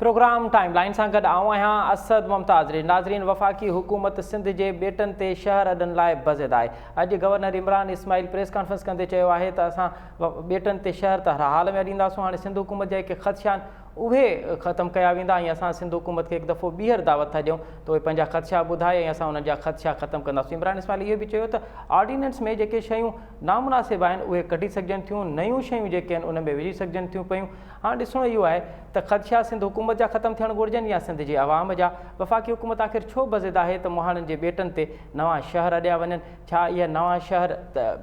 Programme time line سان گڏ آئون آهيان اسد ممتاز ريڊ. ناظرين وفاقي حڪومت سنڌ جي ٻيٽن تي شهر اڏن لاء بضد آهي. اڄ governor Imran Ismail press conference ڪندي چيو آهي ته اسان ٻيٽن تي شهر ته هر حال ۾ اڏينداسون هاڻي سنڌ حڪومت جا جيڪي خدشا آهن اهي ختم ڪيا ويندا ۽ اسان سنڌ حڪومت کي هڪ دفعو ٻيهر دعوت ٿا ڏيون ته اهي پنهنجا خدشا ٻڌائي ۽ اسان انهن جا خدشا ختم ڪنداسون. عمران اسماعيل اهو به چيو ته آرڊيننس ۾ جيڪي شيون نامناسب آهن اهي ڪڍي سگهجن ٿيون نيون شيون جيڪي آهن ان ۾ وجهي سگهجن ٿيون پيون. هاڻ ڏسڻو اهو آهي ته خدشا سنڌ حڪومت جا ختم ٿيڻ گهرجن يا سنڌ جي عوام جا؟ وفاقي حڪومت آخر ڇو بضد آهي ته مهاڻن جي ٻيٽن تي نوان شهر اڏيا وڃن؟ ڇا اهي نوان شهر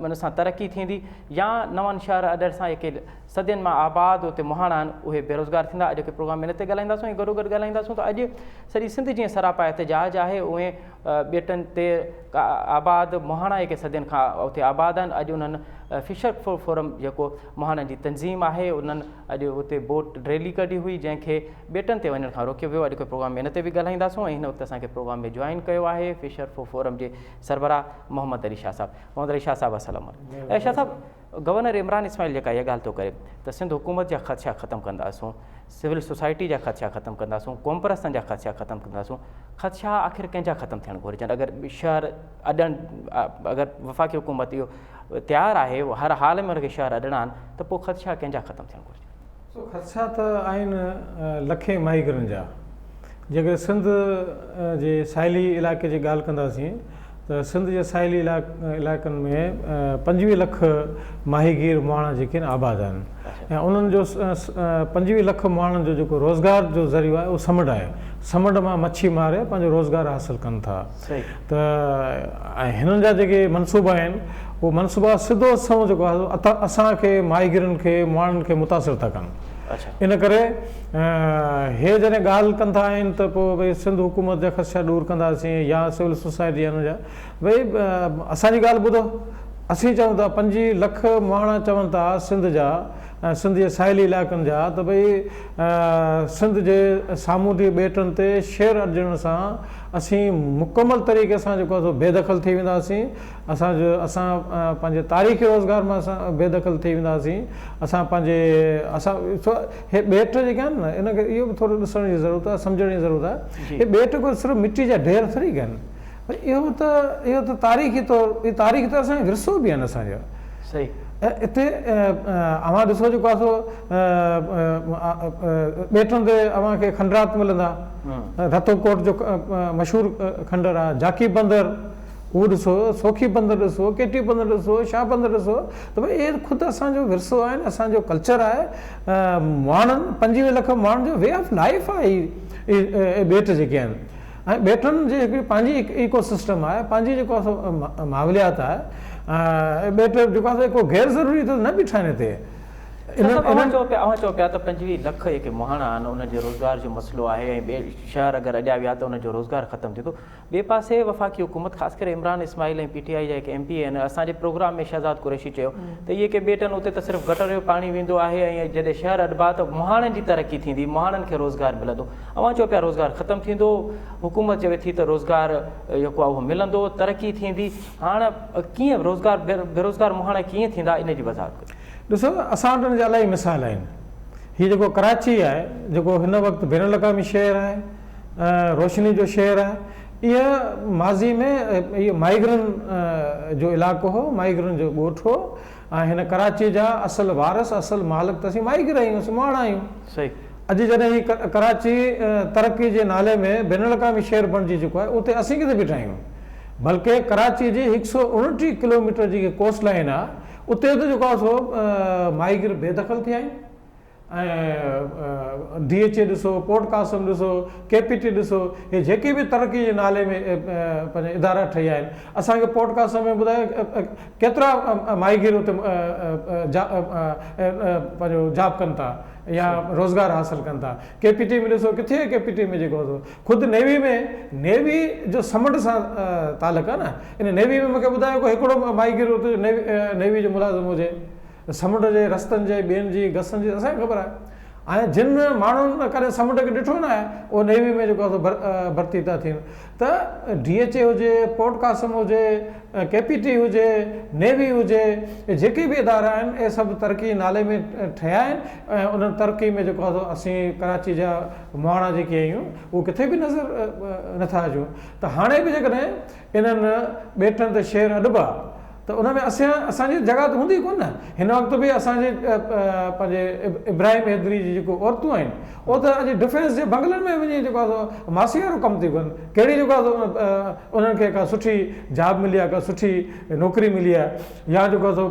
ان سان ترقي ٿيندي يا نون شهر اڏڻ سان جيڪي صدين مان آباد اتي مهاڻا آهن اهي بيروزگار ٿيندا؟ اڄوڪي پروگرام ۾ ان تي ڳالهائينداسون ۽ گڏوگڏ ڳالهائينداسون ته اڄ سڄي سنڌ جيئن سراپا احتجاج آهي اهي ٻيٽن تي آباد مهاڻا جيڪي صدين کان اتي آباد آهن اڄ انهن فشر فورم جيڪو مهاڻن جي تنظيم آهي انهن اڄ اتي بوٽ ريلي ڪڍي هئي جنهن کي ٻيٽن تي وڃڻ کان روڪيو ويو اڄوڪي پروگرام ۾ ان تي به ڳالهائينداسون ۽ هن وقت اسان کي پروگرام ۾ جوائن ڪيو آهي فشر فورم جي سربراهه محمد علي شاهه صاحب محمد علي شاهه صاحب السلام عليڪم شاهه صاحب گورنر عمران اسماعيل جيڪا اها ڳالهه ٿو ڪري ته سنڌ حڪومت جا خدشا ختم ڪنداسون سول سوسائٽي جا خدشا ختم ڪنداسون قومپرستن جا خدشا ختم ڪنداسون خدشا آخر ڪنهن جا ختم ٿيڻ گهرجن اگر شهر اڏڻ اگر وفاقي حڪومت اهو تيار آهي هر حال ۾ ان کي شهر اڏڻا آهن ته پوء خدشا ڪنهن جا ختم ٿيڻ گهرجن؟ سو خدشا ته آهن لکين ماهيگيرن جا. جيڪڏهن سنڌ جي ساحلي علائقي جي ڳالهه ڪنداسين ته سنڌ جي ساحلي علائقن ۾ 25 لک ماهيگير مهاڻا جيڪي آهن آباد آهن ۽ انهن جو 25 لک مهاڻن جو جيڪو روزگار جو ذريعو آهي اهو سمنڊ آهي. سمنڊ مان مڇي ماري پنهنجو روزگار حاصل ڪن ٿا. ته ۽ هنن جا جيڪي منصوبا آهن اهي منصوبا سڌو سنئون جيڪو آهي اسان کي ماهيگيرن کي ماڻهن کي متاثر ٿا ڪن ان ڪري هي جڏهن ڳالهه ڪن ٿا آهن ته پوء ڀئي سنڌ حڪومت جا خدشا ڏور ڪنداسين يا سول سوسائٽي جا جا ڀئي اسان جي ڳالهه ٻڌو اسين چئون ٿا 25 لک مهاڻا چون ٿا سنڌ جا ۽ سنڌ جي ساحلي علائقن جا ته ڀئي سنڌ جي سامونڊي ٻيٽن تي شهر اڏجڻ سان اسين مڪمل طريقي سان جيڪو آهي سو بي دخل ٿي وينداسين، اسان جو اسان پنهنجي تاريخي روزگار مان اسان بي دخل ٿي وينداسين، اسان پنهنجي اسان هي ٻيٽ جيڪي آهن نه ان کي اهو به ٿورو ڏسڻ جي ضرورت آهي سمجهڻ جي ضرورت آهي هي ٻيٽ ڪو صرف مٽي جا ڍير ٿوري آهن پر اهو ته اهو ته تاريخي طور اهي تاريخي طور اسان جو ورثو به آهن اسان جو. صحيح. اتي اوهان ڏسو جيڪو آهي سو ٻيٽن تي اوهان کي کنڊرات ملندا. رتو ڪوٽ جو مشهور کنڊر آهي، جاکي بندر اهو ڏسو، سوکي بندر ڏسو، ڪيٽي بندر ڏسو، شاهه بندر ڏسو ته ڀئي اهي خود اسان جو ورثو آهن، اسان جو ڪلچر آهي، ماڻهن 25 لک ماڻهن جو وي آف لائيف آهي اهي ٻيٽ جيڪي آهن ۽ ٻيٽن جي هڪڙي پنهنجي هڪ ايڪو سسٽم آهي، پنهنجي جيڪو آهي سو ماحوليات آهي ۽ ٻيٽ جيڪو آهي سو ڪو غير ضروري ته نه بيٺا آهن هتي. شاهه صاحب اوهان چئو پيا اوهان چئو پيا ته 25 لک جيڪي مهاڻا آهن انهن جي روزگار جو مسئلو آهي ۽ ٻئي شهر اگر اڏيا ويا ته انهن جو روزگار ختم ٿيندو ٻئي پاسي وفاقي حڪومت خاص ڪري عمران اسماعيل ۽ پي ٽي آء جا جيڪي ايم پي اي آهن اسان جي پروگرام ۾ شهزاد قريشي چيو ته اهي ڪي ٻيٽ آهن اتي ته صرف گٽر جو پاڻي ويندو آهي ۽ جڏهن شهر اڏبا ته مهاڻن جي ترقي ٿيندي مهاڻن کي روزگار ملندو اوهان چئو پيا روزگار ختم ٿيندو حڪومت چوي ٿي ته روزگار جيڪو آهي اهو ملندو ترقي ٿيندي هاڻ ڪيئن روزگار بيروزگار مهاڻا ڪيئن ٿيندا ان جي وضاحت ڪريو. ڏسو اسان وٽ ان جا الاهي مثال آهن. هي جيڪو ڪراچي آهي جيڪو هن وقت بين الاقوامي شهر آهي ۽ روشني جو شهر آهي اها ماضي ۾ اهو ماهيگرن جو علائقو هو ماهيگرن جو ڳوٺ هو ۽ هن ڪراچي جا اصل وارث اصل مالڪ ته اسين ماهيگر آهيون اسين مهاڻا آهيون. اڄ جڏهن هي ڪراچي ترقي جي نالي ۾ بين الاقوامي شهر بڻجي چڪو آهي اتي اسين ڪٿي بيٺا آهيون بلڪه ڪراچي جي 129 ڪلوميٽر جيڪي ڪوسٽ لائين آهي اتي ته جيڪو آهي سو ماهيگير بي دخل ٿيا آهن ۽ ڊي ايڇ اي ڏسو، پورٽ قاسم ڏسو، ڪي پي ٽي ڏسو، هي جيڪي به ترقي جي نالي ۾ پنهنجا ادارا ٺهيا آهن، اسان کي پورٽ قاسم ۾ ٻڌايو ڪيترا ماهيگير اتي پنهنجو جاب ڪن ٿا يا روزگار حاصل ڪن ٿا، ڪي پي ٽي ۾ ڏسو ڪٿي ڪي پي ٽي ۾ جيڪو سو خود نيوي ۾ نيوي جو سمنڊ سان تعلق آهي نه ان نيوي ۾ مونکي ٻڌايو ڪو هڪڙو ماهيگير اتي نيوي جو ملازم هجي سمنڊ جي رستن جي ٻين جي گسن جي اسان کي خبر آهي. ۽ جن ماڻهن ڪڏهن سمنڊ کي ڏٺو نه آهي اهي نيوي ۾ جيڪو آهي سو ڀرتي ٿا ٿين ته ڊي ايڇ اي هجي، پورٽ قاسم هجي، ڪي پي ٽي هجي، نيوي هجي، اهي جيڪي به ادارا آهن اهي سڀ ترقي جي نالي ۾ ٺهيا آهن ۽ انهن ترقي ۾ جيڪو آهي سو اسين ڪراچي جا مهاڻا جيڪي آهيون اهي ڪٿي به نظر نٿا اچون ته هاڻي به جيڪڏهن انهن ٻيٽن تي شهر اڏبا ته ان ۾ اسين اسان جي جڳهه ته هوندي ڪونه. هن وقت به اسان جي پنهنجي ابراهيم حيدري جي جيڪو عورتون آهن اهي ته اڄ ڊفينس جي بنگلن ۾ وڃي جيڪو آهي سو ماسي وارو ڪم ٿيون ڪن. ڪهڙي جيڪو آهي سو انهن کي ڪا سٺي جاب ملي آهي ڪا سٺي نوڪري ملي آهي يا جيڪو آهي سو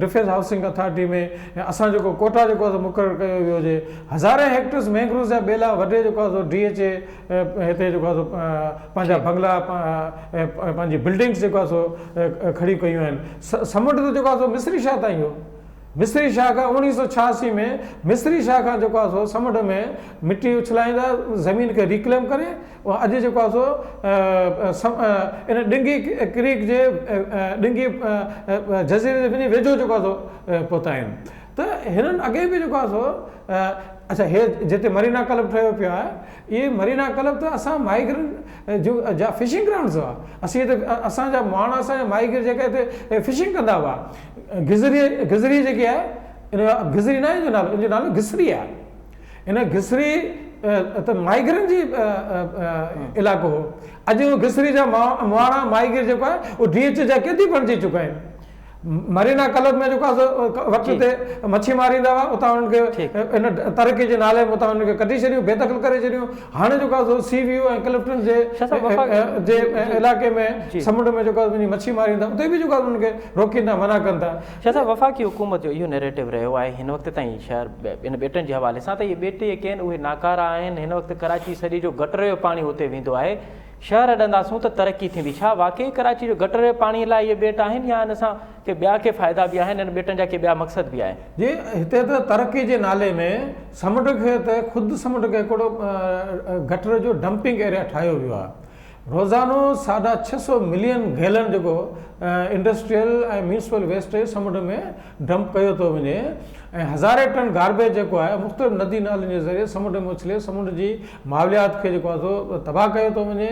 ڊفينس هائوسنگ اٿارٽي ۾ اسان جيڪو ڪوٽا جيڪو آهي سو مقرر ڪيو ويو هجي هزارين هيڪٽرس مينگروز جا ٻيلا وڍي جيڪو آهي سو ڊي ايڇ اي هتي جيڪو آهي سو پنهنجا بنگلا ۽ پنهنجي بلڊنگس جيڪو آهي سو کڙيون ڪيون آهن. سمنڊ ته جيڪو آهي سو مصري شاهه تائين هو. مصري شاهه کان 1986 ۾ مصري شاهه کان جيڪو آهي سو سمنڊ ۾ مٽي اڇلائيندا زمين کي ريڪليم ڪري اڄ جيڪو آهي سو ان ڏنگي ڪريڪ جي ڏنگي جزيري جي وڃي ويجهو جيڪو آهي سو پهتا آهن. ته هنن اڳي به جيڪو آهي سو اڇا هي جتي مرينا ڪلب ٺهيو پيو آهي اهي مرينا ڪلب ته اسان ماهيگيرن جو جا فشنگ گرائونڊز هئا اسين هتي اسان جا مهاڻا اسان جا ماهيگير جيڪا هتي فشنگ ڪندا هئا گذري گذري جيڪي آهي ان گذري نه آهي ان جو نالو ان جو نالو گسري آهي ان گسري ته ماهيگيرن جي علائقو هو اڄ گسري جا مهاڻا ماهيگير جيڪو آهي اهو ڊي ايڇ اي جا قيدي بڻجي چڪا آهن مرينا ڪلب ۾ جيڪو آهي سو وقت تي مڇي ماريندا هئا اتان انهن کي ان ترقي جي نالي ۾ اتان انهن کي ڪڍي ڇڏيون بي دخل ڪري ڇڏيون هاڻي جيڪو آهي سو سي ويو ۽ ڪلفٽن جي جي علائقي ۾ سمنڊ ۾ جيڪو آهي وڃي مڇي ماريندا اتي به جيڪو آهي انهن کي روڪين ٿا منع ڪن ٿا. شاهه صاحب وفاقي حڪومت جو اهو نيريٽو رهيو آهي هن وقت تائين شهر ان ٻيٽن جي حوالي سان ته اهي ٻيٽ جيڪي آهن اهي ناڪارا آهن هن وقت ڪراچي سڄي جو گٽر جو پاڻي اتي ويندو آهي شهر اڏنداسون ته ترقي ٿيندي. ڇا واقعي ڪراچي جو گٽر جي پاڻي لاء اهي ٻيٽ آهن يا ان سان ڪي ٻيا ڪي فائدا به آهن ان ٻيٽن جا ڪي ٻيا مقصد به آهن؟ جي هتي ته ترقي جي نالي ۾ سمنڊ کي ته خود سمنڊ کي هڪڙو گٽر جو ڊمپنگ ايريا ٺاهيو ويو آهي. روزانو ساڍا 600 ملين گيلن جيڪو انڊسٽريل ۽ ميونسپل ويسٽ سمنڊ ۾ ڊمپ ڪيو ٿو وڃي ۽ هزارين ٽن گاربيج جيڪو آهي مختلف ندي نالن جي ذريعي سمنڊ ۾ اڇلي سمنڊ جي ماحوليات کي جيڪو آهي سو تباهه ڪيو ٿو وڃي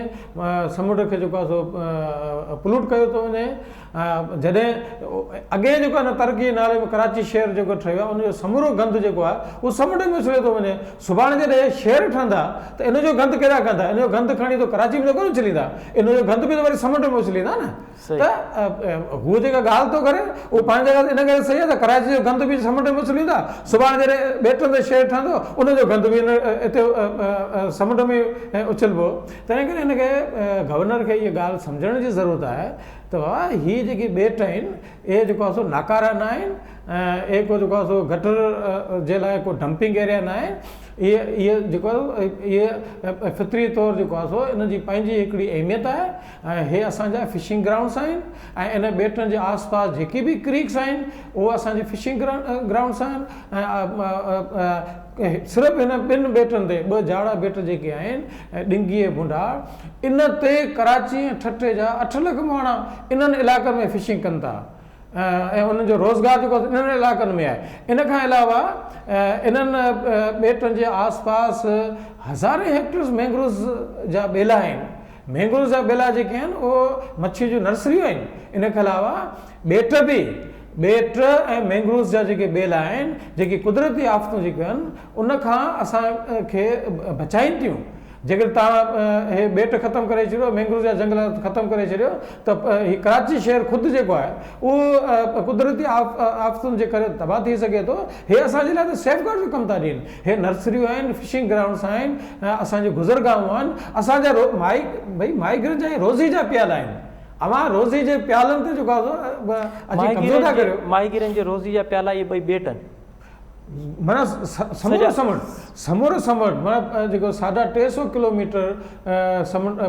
سمنڊ کي جيڪو آهي سو پلوٽ ڪيو ٿو وڃي جڏهن اڳي جيڪو آهي نه ترقي جي نالي ۾ ڪراچي شهر جيڪو ٺهيو آهي ان جو سمورو گند جيڪو آهي اهو سمنڊ ۾ اڇليو ٿو وڃي سڀاڻي جڏهن شهر ٺهندا ته ان جو گند ڪيڏانهن ڪندا ان جو گند کڻي ته ڪراچي ۾ ته ڪونه اڇليندا ان جو گند به ته وري سمنڊ ۾ اڇليندا نه ته هو جيڪا ڳالهه ٿو ڪري اهو پنهنجي جڳهه تي ان ڪري صحيح آهي ته ڪراچي جو گند به سمنڊ ۾ اڇليندا، سڀاڻي جڏهن ٻيٽن تي شهر ٺهندو ان جو گند به اتي سمنڊ ۾ اڇلبو. تنهن ڪري هن کي گورنر کي اها ڳالهه سمجهڻ جي ضرورت آهي ته بابا هي جيڪي ٻيٽ آهن اهي جيڪو آهي سو ناڪارا نه آهن ۽ اهي ڪو جيڪو آهي سو گٽر جي لاء ڪو ڊمپنگ ايريا نه آهن. اهي اهي جيڪو آهي اهي فطري طور جيڪو آهي سو انهن جي پنهنجي هڪڙي اهميت آهي. ۽ هي اسان جا فشنگ گرائونڊس آهن ۽ ان ٻيٽن جي آس پاس جيڪي به ڪريڪس آهن اهي اسان جي فشنگ گرائونڊس آهن ۽ صرف هن ٻن ٻيٽن تي ٻه جاڙا ٻيٽ جيڪي آهن ڏنگي ۽ ڀونڊاڙ ان تي ڪراچي ۽ ٺٽي جا 8 لک ماڻا انهن علائقن ۾ فشنگ ڪن ٿا ۽ انهن جو روزگار جيڪو انهن علائقن ۾ آهي ان کان علاوه انهن ٻيٽن جي آس پاس هزارين هيڪٽرز مينگروز جا ٻيلا آهن مينگروز جا ٻيلا جيڪي آهن اهو مڇي جون نرسريون آهن. ان کان علاوه ٻيٽ به ٻيٽ ۽ مينگروز جا جيڪي ٻيلا آهن جيڪي قدرتي آفتون جيڪيون آهن ان کان اسان کي بچائين ٿيون. جيڪڏهن توهان هي ٻيٽ ختم ڪري ڇڏيو مينگروز جا جنگل ختم ڪري ڇڏيو ته هي ڪراچي شهر خود جيڪو آهي اهو قدرتي آفتن جي ڪري تباهه ٿي سگهي ٿو. هي اسان جي لاء ته سيف گارڊ جو ڪم ٿا ڏين. هي نرسريون آهن، فشنگ گرائونڊس آهن، اسان جون گذرگاهون آهن، اسان جا ماهي ڀئي ماهيگيرن جا هي روزي جا پيالا آهن. اوهان روزي جي پيالن تي جيڪو آهي سو اچي قبضو ٿا ڪريو. ماهيگيرن جي روزي جا پيالا اهي ٻئي ٻيٽ آهن. معنيٰ سمورو سمنڊ سمورو سمنڊ معنيٰ جيڪو ساڍا 3 سو ڪلوميٽر سمنڊ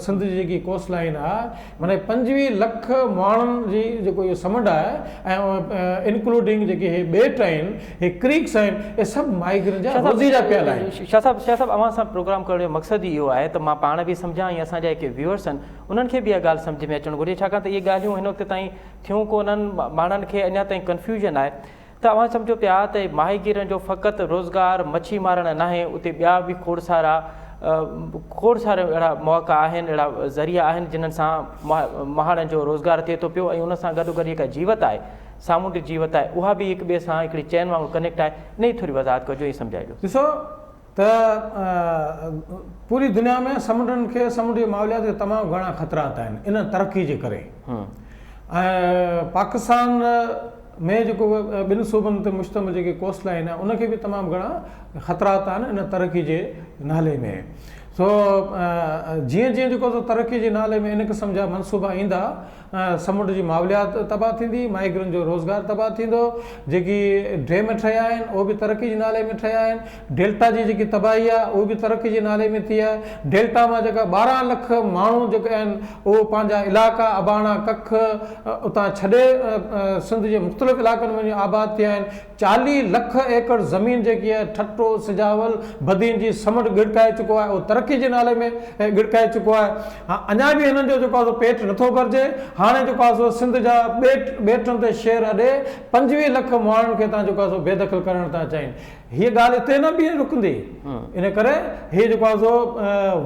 سنڌ جي جيڪي ڪوسٽ لائين آهي معنيٰ 25 لک ماڻهن جي جيڪو اهو سمنڊ آهي ۽ انڪلوڊنگ جيڪي هي ٻيٽ آهن هي ڪريڪس آهن اهي سڀ ماهيگيرن جا روزي جا پيالا آهن. شاهه صاحب شاهه صاحب اوهان سان پروگرام ڪرڻ جو مقصد ئي اهو آهي ته مان پاڻ به سمجهان ۽ اسان جا جيڪي ويوئرس آهن انهن کي به اها ڳالهه سمجهه ۾ اچڻ گهرجي ڇاڪاڻ ته اهي ڳالهيون هن وقت تائين ٿيون ڪونهن ماڻهن کي اڃا تائين ڪنفيوزن آهي. ته اوهان سمجهو پيا ته ماهيگيرن جو فقط روزگار مڇي مارڻ ناهي اتي ٻيا به کوڙ سارا کوڙ سارا اهڙا مواقع آهن اهڙا ذريعا آهن جنھن سان مهاڻن جو روزگار ٿئي ٿو پيو ۽ ان سان گڏو گڏ جيڪا جيوت آهي سامونڊي جيوت آهي اها به هڪ ٻئي سان هڪڙي چين وانگر ڪنيڪٽ آهي انهي جي ٿوري وضاحت ڪجو ۽ سمجهائجو. ڏسو ته پوري دنيا ۾ سمنڊن کي سمنڊ جي ماحوليات کي تمام گهڻا خطرات آهن ان ترقي جي ڪري ۽ پاڪستان ۾ جيڪو ٻن صوبن تي مشتمل جيڪي ڪوسٽ لائين آهي ان کي به تمام گهڻا خطرات آهن ان ترقي جي نالي ۾ سو جيئن جيئن جيڪو سو ترقي جي نالي ۾ ان قسم جا منصوبا ايندا سمنڊ جي ماحوليات تباهه ٿيندي، ماهيگيرن جو روزگار تباهه ٿيندو، جيڪي ڊيم ٺهيا آهن اهي به ترقي جي نالي ۾ ٺهيا آهن، ڊيلٽا جي جيڪي تباهي آهي اهو به ترقي جي نالي ۾ ٿي آهي، ڊيلٽا مان جيڪا 12 لک ماڻهو جيڪي آهن اهو پنهنجا علائقا اباڻا ڪک اتان ڇڏي سنڌ جي مختلف علائقن ۾ وڃي آباد ٿيا آهن، 40 لک ايڪڙ زمين جيڪي آهي ٺٽو، سجاول، بدين جي سمنڊ ڳڙڪائي چڪو آهي اهو ترقي جي نالي ۾ ڳڙڪائي چڪو آهي. اڃا به هنن جو جيڪو آهي سو پيٽ نٿو ڀرجي. هاڻي جيڪو آهي سو سنڌ جا ٻيٽ ٻيٽن تي شهر اڏي 25 لک ماڻهن کي تان جيڪو آهي سو بي دخل ڪرڻ ٿا چاهين. هيء ڳالهه اتي نه بيهي رڪندي. ان ڪري هي جيڪو آهي سو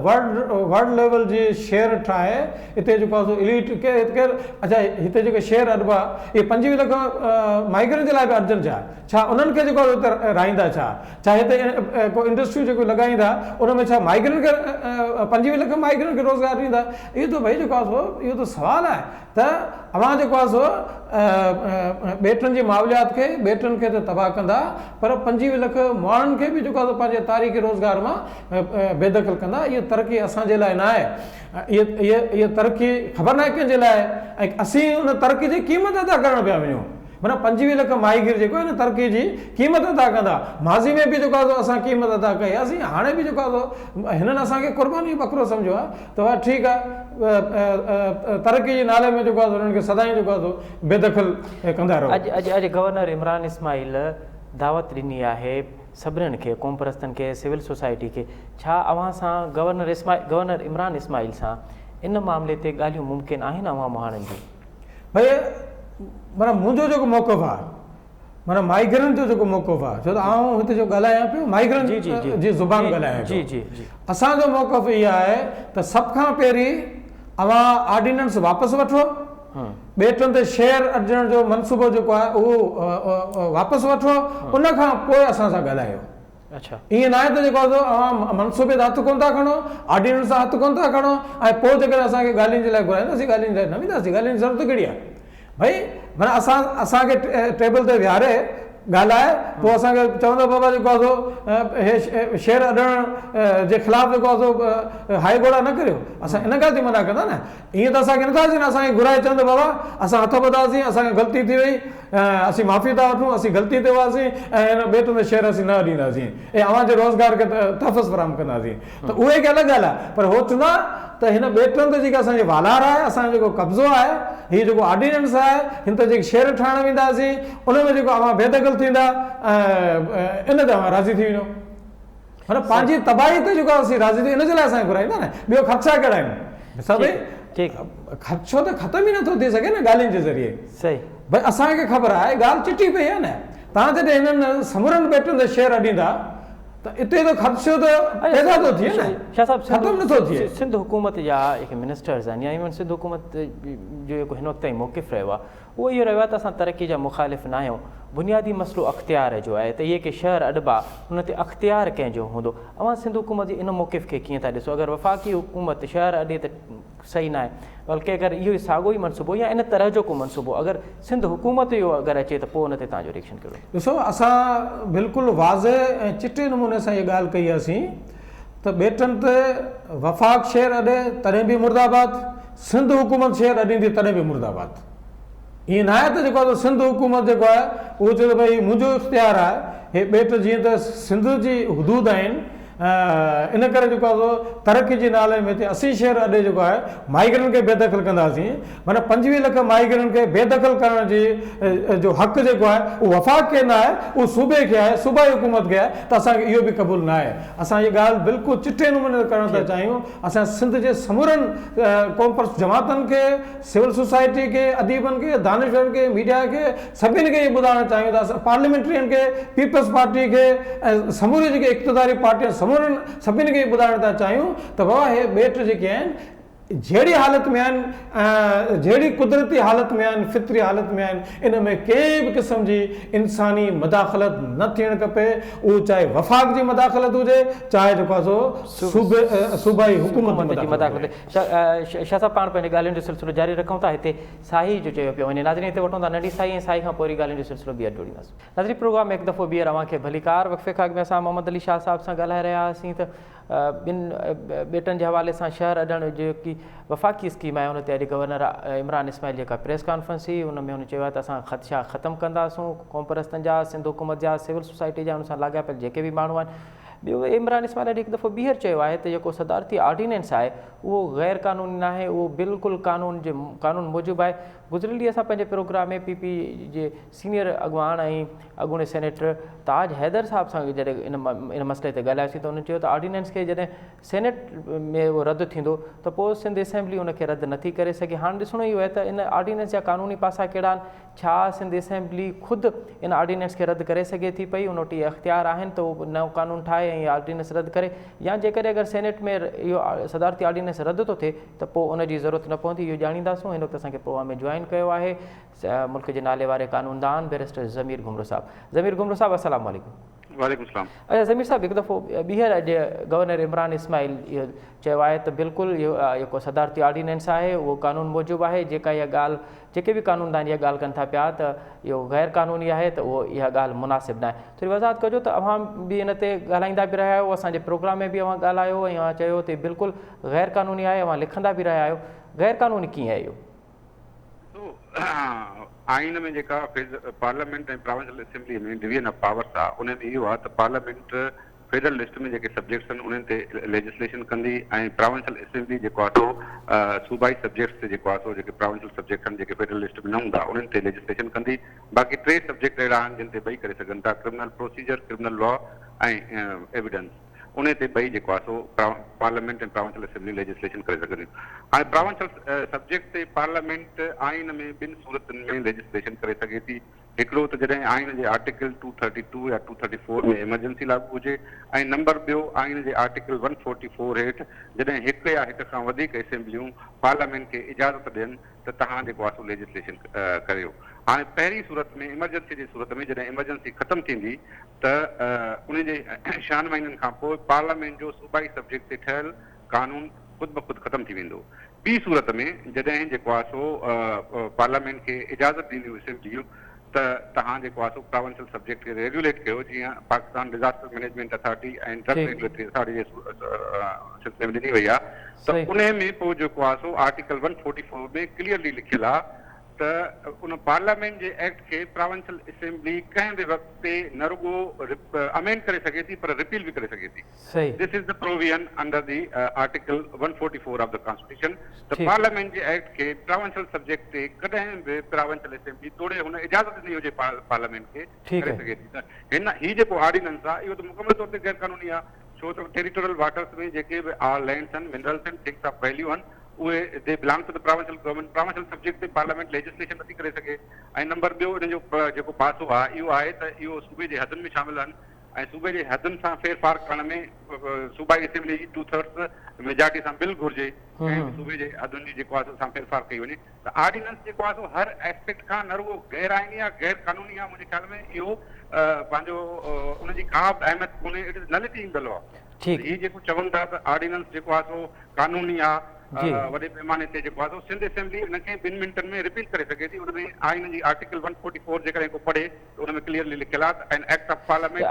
ورلڊ ورلڊ ليول جي شهر ٺاهي اتي جيڪو آهي سو اليٽ ڪير ڪير اڇا هتي جيڪي شهر اڏبا اهي 25 لک مائگرن جي لاء به اڏجن ڇا؟ ڇا انهن کي جيڪو آهي اتي رهائيندا ڇا؟ ڇا هتي ڪو انڊسٽريون جيڪو لڳائيندا ان ۾ ڇا مائگرن کي 25 لک مائگرن کي روزگار ڏيندا؟ اهو ته ڀئي جيڪو آهي سو اهو ته سوال آهي ته اوهان جيڪو آهي سو ٻيٽن جي ماحوليات کي ٻيٽن کي ته تباهه ڪندا پر 25 لک ماڻهن کي به جيڪو آهي سو پنهنجي تاريخي روزگار مان بي دخل ڪندا. اهو ترقي اسان جي لاء نه آهي. اهي اهي ترقي خبر ناهي ڪنهن جي لاء آهي ۽ اسين ان ترقي جي قيمت ادا ڪرڻ پيا وڃون. معنيٰ 25 لک ماهيگير جيڪو آهي نه ترقي جي قيمت ادا ڪندا. ماضي ۾ به جيڪو آهي سو اسان قيمت ادا ڪئي آهي سين هاڻي به جيڪو آهي سو هنن اسان کي قرباني جو ٻڪرو سمجهيو آهي ته واهه ٺيڪ آهي ترقي جي نالي ۾ جيڪو آهي سو هنن کي سدائين جيڪو آهي سو بي دخل ڪندا رهو. اڄ اڄ اڄ گورنر عمران اسماعيل دعوت ڏني آهي سڀنن کي قومپرستن کي سول سوسائٽي کي ڇا اوهان سان گورنر اسماعيل گورنر عمران اسماعيل سان ان معاملي تي ڳالهيون ممڪن آهن اوهان مهاڻن جون؟ ڀئي معنيٰ منهنجو جيڪو موقف آهي معنيٰ مائگرن جو جيڪو موقف آهي ڇو ته آئون هتي جو ڳالهايان پيو مائگرن جي زبان ڳالهايان پيو اسان جو موقف اهو آهي ته سڀ کان پهرين اوهان آرڊيننس واپس وٺو ٻيٽن تي شهر اڏجڻ جو منصوبو جيڪو آهي اهو واپس وٺو ان کان پوء اسان سان ڳالهايو. ائين ناهي ته جيڪو آهي سو اوهان منصوبي تان هٿ ڪونه ٿا کڻو، آرڊيننس تان هٿ ڪونه ٿا کڻو ۽ پوء جيڪڏهن اسان کي ڳالهين جي لاء گهرائيندا اسين ڳالهين جي لاء نه وينداسين، ڳالهين جي ضرورت ڪهڙي آهي؟ ڀئي معنيٰ اسان اسان کي ٽيبل تي ويهاري ڳالهائي پوء اسان کي چوندا بابا جيڪو آهي سو هي شهر اڏڻ جي خلاف جيڪو آهي سو هائي گهوڙا نه ڪريو، اسان ان ڳالهه تي منع ڪندا نه. ائين ته اسان کي نٿا اچن، اسان کي گهرائي چون ته بابا اسان هٿ ٻڌاسين، اسان کان غلطي ٿي وئي، اسين معافي ٿا وٺون، اسين غلطي تي هئاسين ۽ هن ٻيٽ ۾ شهر اسين نه اڏينداسين ۽ اوهان جي روزگار کي تحفظ فراهم ڪنداسين ته اهي هڪ الڳ ڳالهه آهي پر هو چوندا ته هن ٻيٽن تي جيڪا اسان جي والار آهي، اسان جو جيڪو قبضو آهي، هي جيڪو آرڊيننس آهي، هن تي جيڪي شهر ٺاهڻ وينداسين، ان ۾ جيڪو اوهان بيدخل ٿيندا ۽ ان تي اوهان راضي ٿي وڃو. معنيٰ پنهنجي تباهي تي جيڪو اسين راضي ٿيون ان جي لاء اسان کي گهرائيندا نه ٻيو خدشا ڪهڙا آهن سڀئي خدشو ته ختم ئي نٿو ٿي سگهي نه ڳالهين جي ذريعي صحيح ڀئي اسان کي خبر آهي ڳالهه چٽي پئي آهي نه تان جڏهن هنن سمورن ٻيٽن تي شهر اڏيندا ته اتي ته خدشو ته پيدا ٿو ٿئي نه شاهه صاحب ختم نٿو ٿئي. سنڌ حڪومت جا جيڪي منسٽرز آهن يا ايون سنڌ حڪومت جو جيڪو هن وقت تائين موقف رهيو آهي اهو اهو رهيو آهي ته اسان ترقي جا مخالف ناهيون، بنيادي مسئلو اختيار جو آهي ته اهي ڪي شهر اڏبا ان تي اختيار ڪنهن جو هوندو؟ اوهان سنڌ حڪومت جي ان موقف کي ڪيئن ٿا ڏسو؟ اگر وفاقي حڪومت شهر اڏي ته صحيح ناهي بلڪه اگر اهو ئي ساڳيو ئي منصوبو يا ان طرح جو ڪو منصوبو اگر سنڌ حڪومت جو اگر اچي ته پوء ان تي توهان جو ريئڪشن ڪهڙو؟ ڏسو اسان بلڪل واضح ۽ چٽي نموني سان اها ڳالهه ڪئي هئاسين ته ٻيٽن تي وفاق شهر اڏي تڏهن به مرده آباد، سنڌ حڪومت شهر اڏيندي تڏهن به مرده آباد. ائين ناهي ته جيڪو آهي سو سنڌ حڪومت جيڪو آهي اهو چئي ٿو ڀئي منهنجو اختيار آهي هي ٻيٽ جيئن ته سنڌ جي حدود آهن ان ڪري جيڪو آهي سو ترقي جي نالي ۾ هتي 80 شهر اڏي جيڪو آهي ماهيگيرن کي بيدخل ڪنداسين معنيٰ 25 لک ماهيگيرن کي بيدخل ڪرڻ جي جو حق جيڪو آهي اهو وفاق کي نه آهي اهو صوبي کي آهي صوبائي حڪومت کي آهي ته اسان کي اهو به قبول نه آهي اسان هي ڳالهه بلڪل چٽي نموني ڪرڻ ٿا چاهيون اسان سنڌ جي سمورن قومپرست جماعتن کي سول سوسائٽي کي، اديبن کي، دانشورن کي، ميڊيا کي سڀني کي اهو ٻڌائڻ چاهيون ٿا اسان پارليامينٽرين کي، پيپلز پارٽي کي ۽ سموري جيڪي اقتداري پارٽيون آهن سمورن سڀني کي اهو ٻڌائڻ ٿا چاهيون ته بابا هي ٻيٽ جيڪي آهن جهڙي حالت ۾ آهن ۽ جهڙي قدرتي حالت ۾ آهن فطري حالت ۾ آهن ان ۾ ڪنهن به قسم جي انساني مداخلت نه ٿيڻ کپي اهو چاهي وفاق جي مداخلت هجي چاهي جيڪو آهي سو صوبي صوبائي حڪومت جي مداخلت هجي. شاهه صاحب پاڻ پنهنجي ڳالهين جو سلسلو جاري رکون ٿا هتي ساهي جو چيو پيو وڃي ناظرين هتي وٺون ٿا ننڍي ساهي ۽ ساهي کان پوء وري ڳالهين جو سلسلو ٻيهر جوڙينداسون. ناظرين پروگرام ۾ هڪ دفعو ٻيهر اوهان کي ڀليڪار وقفي کان اڳ ۾ اسان محمد علي شاهه صاحب سان ڳالهائي رهيا هئاسين ته ٻن ٻيٽن جي حوالي سان شهر اڏڻ جيڪي وفاقي اسڪيم آهي ان تي اڄ گورنر عمران اسماعيل جيڪا پريس ڪانفرنس هئي ان ۾ هن چيو آهي ته اسان خدشا ختم ڪنداسون قومپرستن جا سنڌ حڪومت جا سول سوسائٽي جا ان سان لاڳاپيل جيڪي به ماڻهو آهن ٻيو عمران اسماعيل اڄ هڪ دفعو ٻيهر چيو آهي ته جيڪو صدارتي آرڊيننس آهي اهو غير قانوني ناهي اهو بلڪل قانون جي قانون موجب آهي گذريل ڏينهن اسان پنهنجي پروگرام ۾ پي پي جي سينيئر اڳواڻ ۽ اڳوڻي سينيٽر تاج حيدر صاحب سان جڏهن ان ان مسئلي تي ڳالهايوسين ته انهن چيو ته آرڊيننس کي جڏهن سينيٽ ۾ اهو رد ٿيندو ته پوء سنڌ اسيمبلي ان کي رد نٿي ڪري سگهي هاڻ ڏسڻو اهو آهي ته ان آرڊيننس جا قانوني پاسا ڪهڙا آهن ڇا سنڌ اسيمبلي خود ان آرڊيننس کي رد ڪري سگهي ٿي پئي، ان وٽ اهي اختيار آهن ته هو نئون قانون ٺاهي ۽ آرڊيننس رد ڪري يا جيڪڏهن اگر سينيٽ ۾ اهو صدارتي آرڊيننس رد ٿو ٿئي ته پوء ان جي ضرورت نه پوندي اهو ڄاڻينداسون. هن وقت اسان کي پروگرام ۾ جوائن ڪيو آهي ملڪ جي نالي واري قانوندان بئريسٽر ضمير گهمرو صاحب. ضمير گهمرو صاحب السلام عليڪم. وعليڪم السلام. اچا ضمير صاحب هڪ دفعو ٻيهر اڄ گورنر عمران اسماعيل اهو چيو آهي ته بلڪل اهو جيڪو صدارتي آرڊيننس آهي اهو قانون موجب آهي جيڪا اها ڳالهه جيڪي به قانوندان اها ڳالهه ڪن ٿا پيا ته اهو غير قانوني آهي ته اهو اها ڳالهه مناسب ناهي. ٿوري وضاحت ڪجو ته اوهان به ان تي ڳالهائيندا به رهيا آهيو اسان جي پروگرام ۾ به اوهان ڳالهايو ۽ اوهان چيو ته بلڪل غير قانوني آهي اوهان لکندا به رهيا آهيو غير قانوني ڪيئن آهي اهو؟ ڏسو آئين ۾ جيڪا parliament ۽ provincial assembly ۾ division of powers آهي ان ۾ اهو آهي ته پارليامينٽ فيڊرل لسٽ ۾ جيڪي سبجيڪٽس آهن انهن تي ليجسليشن ڪندي ۽ پراونشل اسيمبلي جيڪو آهي سو صوبائي سبجيڪٽس تي جيڪو آهي سو جيڪي پراونشل سبجيڪٽس آهن جيڪي فيڊرل لسٽ ۾ نه هوندا انهن تي ليجسليشن ڪندي باقي ٽي سبجيڪٽ اهڙا آهن جن تي ٻئي ڪري سگهن ٿا criminal procedure criminal law ۽ evidence انهي تي ٻئي جيڪو آهي سو پارليامينٽ ۽ پراونشل اسيمبلي ليجسليشن ڪري سگهنديون هاڻي پراونشل سبجيڪٽ تي پارليامينٽ آئين ۾ ٻن صورتن ۾ ليجسليشن ڪري سگهي ٿي هڪڙو ته جڏهن آئين جي آرٽيڪل ٽو ٿرٽي ٽو يا ٽو ٿرٽي فور ۾ ايمرجنسي لاڳو هجي ۽ نمبر ٻيو آئين جي آرٽيڪل ون فورٽي فور هيٺ جڏهن هڪ يا هڪ کان وڌيڪ اسيمبليون پارليامينٽ کي اجازت ڏين ته توهان جيڪو آهي سو ليجسليشن ڪريو. هاڻي پهرين صورت ۾ ايمرجنسي جي صورت ۾ جڏهن ايمرجنسي ختم ٿيندي ته ان جي ڇهن مهينن کان پوء پارليامينٽ جو صوبائي سبجيڪٽ تي ٺهيل قانون خود بخود ختم ٿي ويندو. ٻي صورت ۾ جڏهن جيڪو آهي سو پارليامينٽ کي اجازت ڏينديون اسيمبليون ته توهان جيڪو آهي سو پراونشل سبجيڪٽ کي ريگيوليٽ ڪيو جيئن Pakistan disaster management authority ۽ drug regulatory authority جي سلسلي ۾ ڏني وئي آهي ته انهي ۾ پوء جيڪو آهي سو article one forty four ۾ clearly لکيل آهي ته ان پارليامينٽ جي ايڪٽ کي پراونشل اسيمبلي ڪنهن به وقت تي نه رڳو امينڊ ڪري سگهي ٿي پر رپيل به ڪري سگهي ٿي. This is the provision under the article 144 of the constitution ته پارليامينٽ جي ايڪٽ کي پراونشل سبجيڪٽ تي ڪڏهن به پراونشل اسيمبلي توڙي هن اجازت ڏني هجي پارليامينٽ کي ڪري سگهي ٿي ته هن هي جيڪو آرڊيننس آهي اهو ته مڪمل طور تي غير قانوني آهي ڇو ته ٽيريٽوريل واٽرس ۾ جيڪي به آل لينڊس آهن منرلس آهن ٿنگس آف ويليو آهن اهي the belong to the provincial government provincial subject تي پارليامينٽ ليجسليشن نٿي ڪري سگهي ۽ نمبر ٻيو ان جو جيڪو پاسو آهي اهو آهي ته اهو صوبي جي حدن ۾ شامل آهن ۽ صوبي جي حدن سان ڦير ڦار ڪرڻ ۾ صوبائي اسيمبلي جي ٽو ٿرڊز ميجارٽي سان بل گهرجي ڪنهن به صوبي جي حدن جي جيڪو آهي سو سان ڦير ڦار ڪئي وڃي ته آرڊيننس جيڪو آهي سو هر اسپيڪٽ کان نه رڳو غير آئيني آهي غير قانوني آهي منهنجي خيال ۾ اهو پنهنجو ان جي ڪا به اهميت ڪونهي it is nullity in the law هي جيڪو چون ٿا ته آرڊيننس جيڪو آهي سو قانوني آهي وڏي پيماني تي جيڪو آهي سو سنڌ اسيمبلي ان کي ٻن منٽن ۾ رپيل ڪري سگهي ٿي ان ۾ آئين جي آرٽيڪل ون فورٽي فور جيڪڏهن ڪو پڙهي ته ان ۾ ڪليئرلي لکيل آهي ته an act of parliament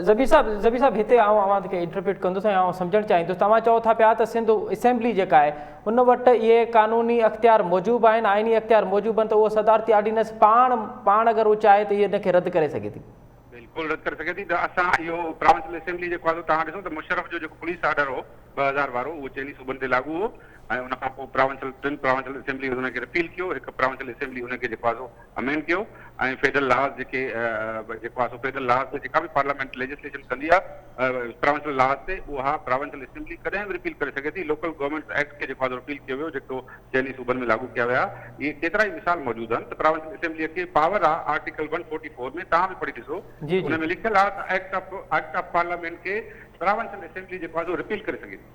Zameer صاحب ضمير صاحب هتي آئون اوهان کي انٽرپريٽ ڪندس ۽ آئون سمجهڻ چاهيندس توهان چئو ٿا پيا ته سنڌ اسيمبلي جيڪا آهي ان وٽ اهي قانوني اختيار موجوب آهن آئيني اختيار موجوب آهن ته اهو صدارتي آرڊيننس پاڻ پاڻ اگر هو چاهي ته ان کي رد ڪري سگهي ٿي. بلڪل. بلڪل رد ڪري سگهي ٿي ته اسان اهو پراونشل اسيمبلي جيڪو آهي سو توهان ڏسو ته مشرف جو جيڪو پوليس آرڊر هو 2000 وارو اهو چئني صوبن تي لاڳو هو ۽ ان کان پوء پراونشل ٽن پراونشل اسيمبلي ان کي رپيل ڪيو هڪ پراونشل اسيمبلي ان کي جيڪو آهي سو امينڊ ڪيو ۽ فيڊرل لاز جيڪي جيڪو آهي سو فيڊرل لاز تي جيڪا به پارليامينٽ ليجسليشن ڪندي آهي پراونشل لاز تي اها پراونشل اسيمبلي ڪڏهن به رپيل ڪري سگهي ٿي لوڪل گورنمينٽس ايڪٽ کي جيڪو آهي سو رپيل ڪيو ويو جيڪو چئني صوبن ۾ لاڳو ڪيا ويا. اهي ڪيترائي مثال موجود آهن ته پراونشل اسيمبليء کي پاور آهي آرٽيڪل ون فورٽي فور ۾ توهان به پڙهي ڏسو ته ان ۾ لکيل آهي ته act of act of parliament کي پراونشل اسيمبلي جيڪو آهي سو رپيل ڪري سگهي ٿي.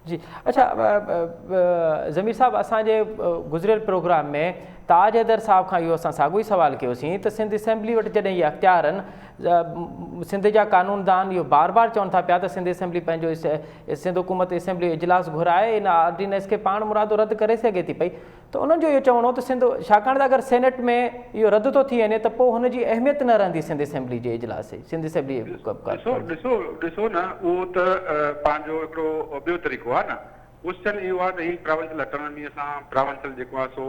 جي اڇا ضمير صاحب اسان جي گذريل پروگرام ۾ تاج حيدر صاحب کان اهو اسان ساڳيو ئي سوال ڪيوسين ته سنڌ اسيمبلي وٽ جڏهن اهي اختيار آهن سنڌ جا قانوندان اهو بار بار چون ٿا پيا ته سنڌ اسيمبلي پنهنجو سنڌ حڪومت اسيمبلي جو اجلاس گهرائي ان آرڊيننس کي پاڻ مرادو رد ڪري سگهي ٿي پئي ته انهن جو اهو چوڻ هو ته سنڌ ڇاڪاڻ ته اگر سينيٽ ۾ اهو رد ٿو ٿي وڃي ته پوء هن جي اهميت نه رهندي سنڌ اسيمبلي جي اجلاس جي سنڌ اسيمبلي جي ڏسو ڏسو ڏسو نه اهو ته پنهنجو هڪڙو ٻيو طريقو آهي نه ڪوئسچن اهو آهي ته هي پراونشل اٽانامي سان پراونشل جيڪو آهي سو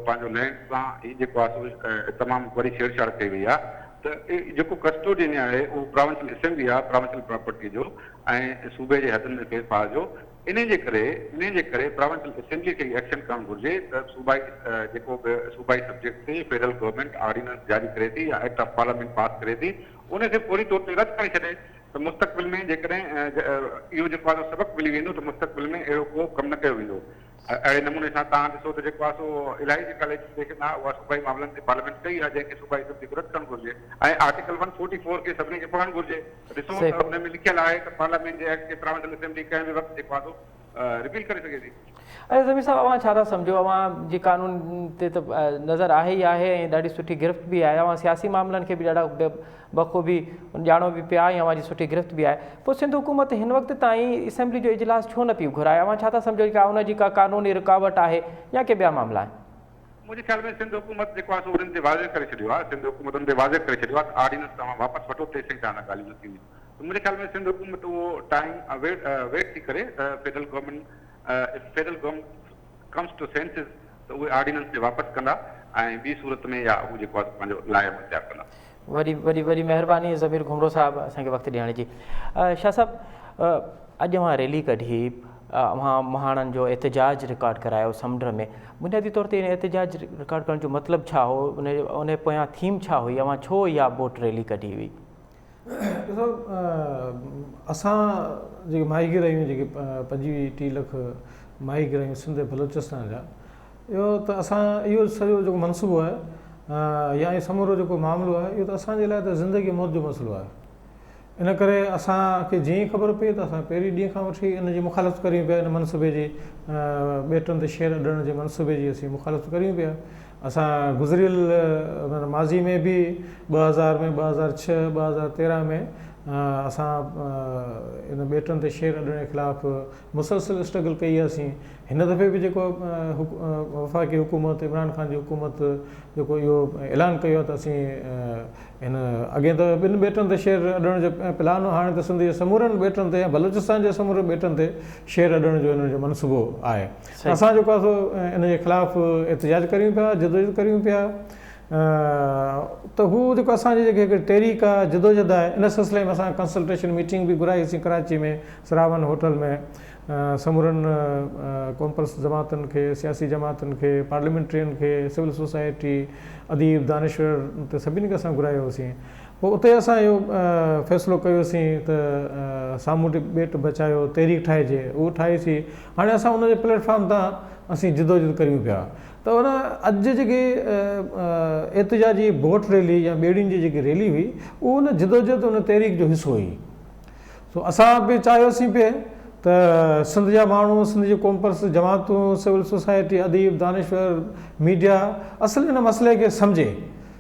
پنهنجو لينڊ سان هي جيڪو آهي سو تمام وڏي ڇيڙ ڇاڙ ڪئي وئي آهي ته جيڪو ڪسٽوڊين آهي اهو پراونشل اسيمبلي آهي پراونشل پراپرٽي جو ۽ صوبي جي حدن ۾ ڦيرڦار جو انهي جي ڪري انهي جي ڪري پراونشل اسيمبلي کي ايڪشن ڪرڻ گهرجي ته صوبائي جيڪو به صوبائي سبجيڪٽ تي فيڊرل گورنمينٽ آرڊيننس جاري ڪري ٿي يا ايڪٽ آف پارليامينٽ پاس ڪري ٿي ان کي فوري طور تي رد ڪري ڇڏي ته مستقبل ۾ جيڪڏهن اهو جيڪو آهي سو سبق ملي ويندو ته مستقبل ۾ اهڙو ڪو ڪم نه ڪيو ويندو. اهڙي نموني سان توهان ڏسو ته جيڪو آهي سو الاهي جيڪا ليجسليشن آهي اها صوبائي معاملن تي پارليامينٽ ڪئي آهي جنهن کي صوبائي اسيمبلي کي رد ڪرڻ گهرجي ۽ آرٽيڪل ون فورٽي فور کي سڀني کي پڙهڻ گهرجي ته ڏسو ته ان ۾ لکيل آهي ته پارليامينٽ جي ايڪٽ کي پراونشل اسيمبلي ڪنهن به وقت جيڪو آهي سو رپيل ڪري سگهي ٿي. اڙي ضمير صاحب اوهان ڇا ٿا سمجهو اوهان جي قانون تي ته نظر آهي ئي آهي ۽ ڏاڍي سٺي گرفت به آهي اوهان سياسي معاملن کي به ڏاڍا بخوبي ڄاڻو به پيا ۽ اوهان جي سٺي گرفت به آهي پوء سنڌ حڪومت هن وقت تائين اسيمبلي جو اجلاس ڇو نه پئي گهرائي اوهان ڇا ٿا سمجهو ڪا ان جي ڪا قانوني رڪاوٽ آهي يا ڪي ٻيا معاملا آهن. منهنجي خيال ۾ سنڌ حڪومت جيڪو آهي سو انهن تي واضح ڪري ڇڏيو آهي سنڌ حڪومت انهن تي واضح ڪري ڇڏيو آهي ته آرڊيننس توهان واپس وٺو تيسين توهان سان ڳالهيون نه ٿينديون ته منهنجي خيال ۾ سنڌ حڪومت اهو ٽائيم ويٽ ٿي ڪري ته federal government if federal government comes to senses ته اهي آرڊيننس کي واپس ڪندا ۽ ٻي صورت ۾ يا هو جيڪو آهي پنهنجو لاء عمل تيار ڪندا. وڏي وڏي وڏي مهرباني ضمير گهمرو صاحب اسان کي وقت ڏيڻ جي. شاهه صاحب اڄ اوهان ريلي ڪڍي اوهان مهاڻن جو احتجاج رڪارڊ ڪرايو سمنڊ ۾ بنيادي طور تي ان احتجاج رڪارڊ ڪرڻ جو مطلب ڇا هو ان ان پويان ٿيم ڇا هئي اوهان ڇو اها بوٽ ريلي ڪڍي هئي؟ ڏسو اسان جيڪي ماهيگير آهيون جيڪي پنجويهه ٽيهه لک ماهيگير آهيون سنڌ ۽ بلوچستان جا اهو ته اسان اهو سڄو جيڪو منصوبو آهي يا اهو سمورو جيڪو معاملو آهي اهو ته اسان جي لاء ته زندگي موت جو مسئلو آهي ان ڪري اسان کي جيئن ئي خبر پئي ته اسان پهرين ڏينهن کان وٺي ان جي مخالفت ڪريون پيا ان منصوبي جي ٻيٽن تي شهر اڏڻ جي منصوبي جي اسين مخالفت ڪريون پيا اسان گذريل معنيٰ ماضي ۾ به 2000 ۾ 2006 2013 ۾ اسان ان ٻيٽن تي شهر اڏڻ جي خلاف مسلسل اسٽرگل ڪئي هئاسين هن دفعي به جيڪو وفاقي حڪومت عمران خان جي حڪومت جيڪو اهو اعلان ڪيو آهي ته اسين هن اڳي ته ٻن ٻيٽن تي شهر اڏڻ جو پلان هو هاڻي ته سنڌ جي سمورن ٻيٽن تي ۽ بلوچستان جي سمورن ٻيٽن تي شهر اڏڻ جو هنن جو منصوبو آهي اسان جيڪو آهي سو ان جي خلاف احتجاج ڪريون پيا جدوجھد ڪريون پيا ته هو جيڪو اسان جي جيڪي هڪڙي تحريڪ آهي جدوجھد آهي ان سلسلي ۾ اسان ڪنسلٽيشن ميٽنگ به گهرائي سين ڪراچي ۾ سراون هوٽل ۾ سمورن قومپرست جماعتن کي سياسي جماعتن کي پارليامينٽرين کي سول سوسائٽي اديب دانشور ته سڀني کي اسان گهرايو هوسين پوء اتي اسان اهو فيصلو ڪيوسين ته سامونڊي ٻيٽ بچايو تحريڪ ٺاهجي اهو ٺاهيسين هاڻي اسان ان جي پليٽ فارم تان اسين جدوجھد ڪريون پيا ته ان اڄ جيڪي احتجاجي بوٽ ريلي يا ٻيڙين جي جيڪي ريلي هئي اهو ان جدوجھد ان تحريڪ جو حصو هئي سو اسان به چاهيوسين پئي ته سنڌ جا ماڻهو، سنڌ جي قومپرست جماعتون، سول سوسائٽي، اديب، دانشور، ميڊيا اصل ان مسئلي کي سمجهي.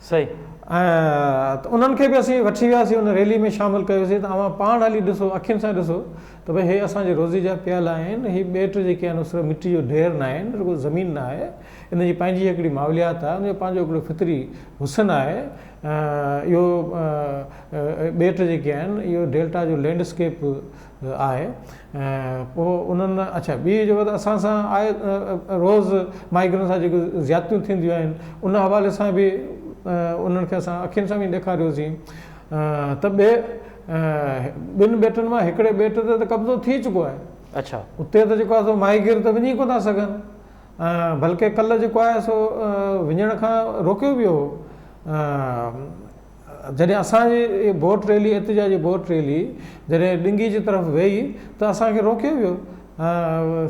صحيح. ۽ ته انهن کي به اسين وٺي وياسين ان ريلي ۾ شامل ڪيوسين ته اوهان پاڻ هلي ڏسو اکين سان ڏسو ته ڀئي هي اسان جي روزي جا پيالا آهن هي ٻيٽ جيڪي آهن صرف مٽي جو ڍير نه آهن رڳو زمين نه آهي ان جي پنهنجي هڪڙي ماحوليات آهي ان جو پنهنجو هڪڙو فطري حسن آهي اهو ٻيٽ جيڪي آهن اهو ڊيلٽا جو لينڊ اسڪيپ آهي پوء انهن اڇا ٻي جيڪو ته اسان سان آهي روز ماهيگيرن سان جيڪي زيادتيون ٿينديون آهن ان حوالي سان به انهن کي اسان اکين سان به ڏيکاريوسين. ته ٻئي ٻن ٻيٽن مان هڪڙي ٻيٽ تي ته قبضو ٿي چڪو آهي. اڇا. اتي ته جيڪو آهي سو ماهيگير ته وڃي ڪونه ٿا سگهن. بلڪه ڪلهه جيڪو آهي سو وڃڻ کان روڪيو ويو هو. جڏهن اسان جي بوٽ ريلي احتجاجي بوٽ ريلي جڏهن ڏنگي جي طرف ويئي ته اسان کي روڪيو ويو.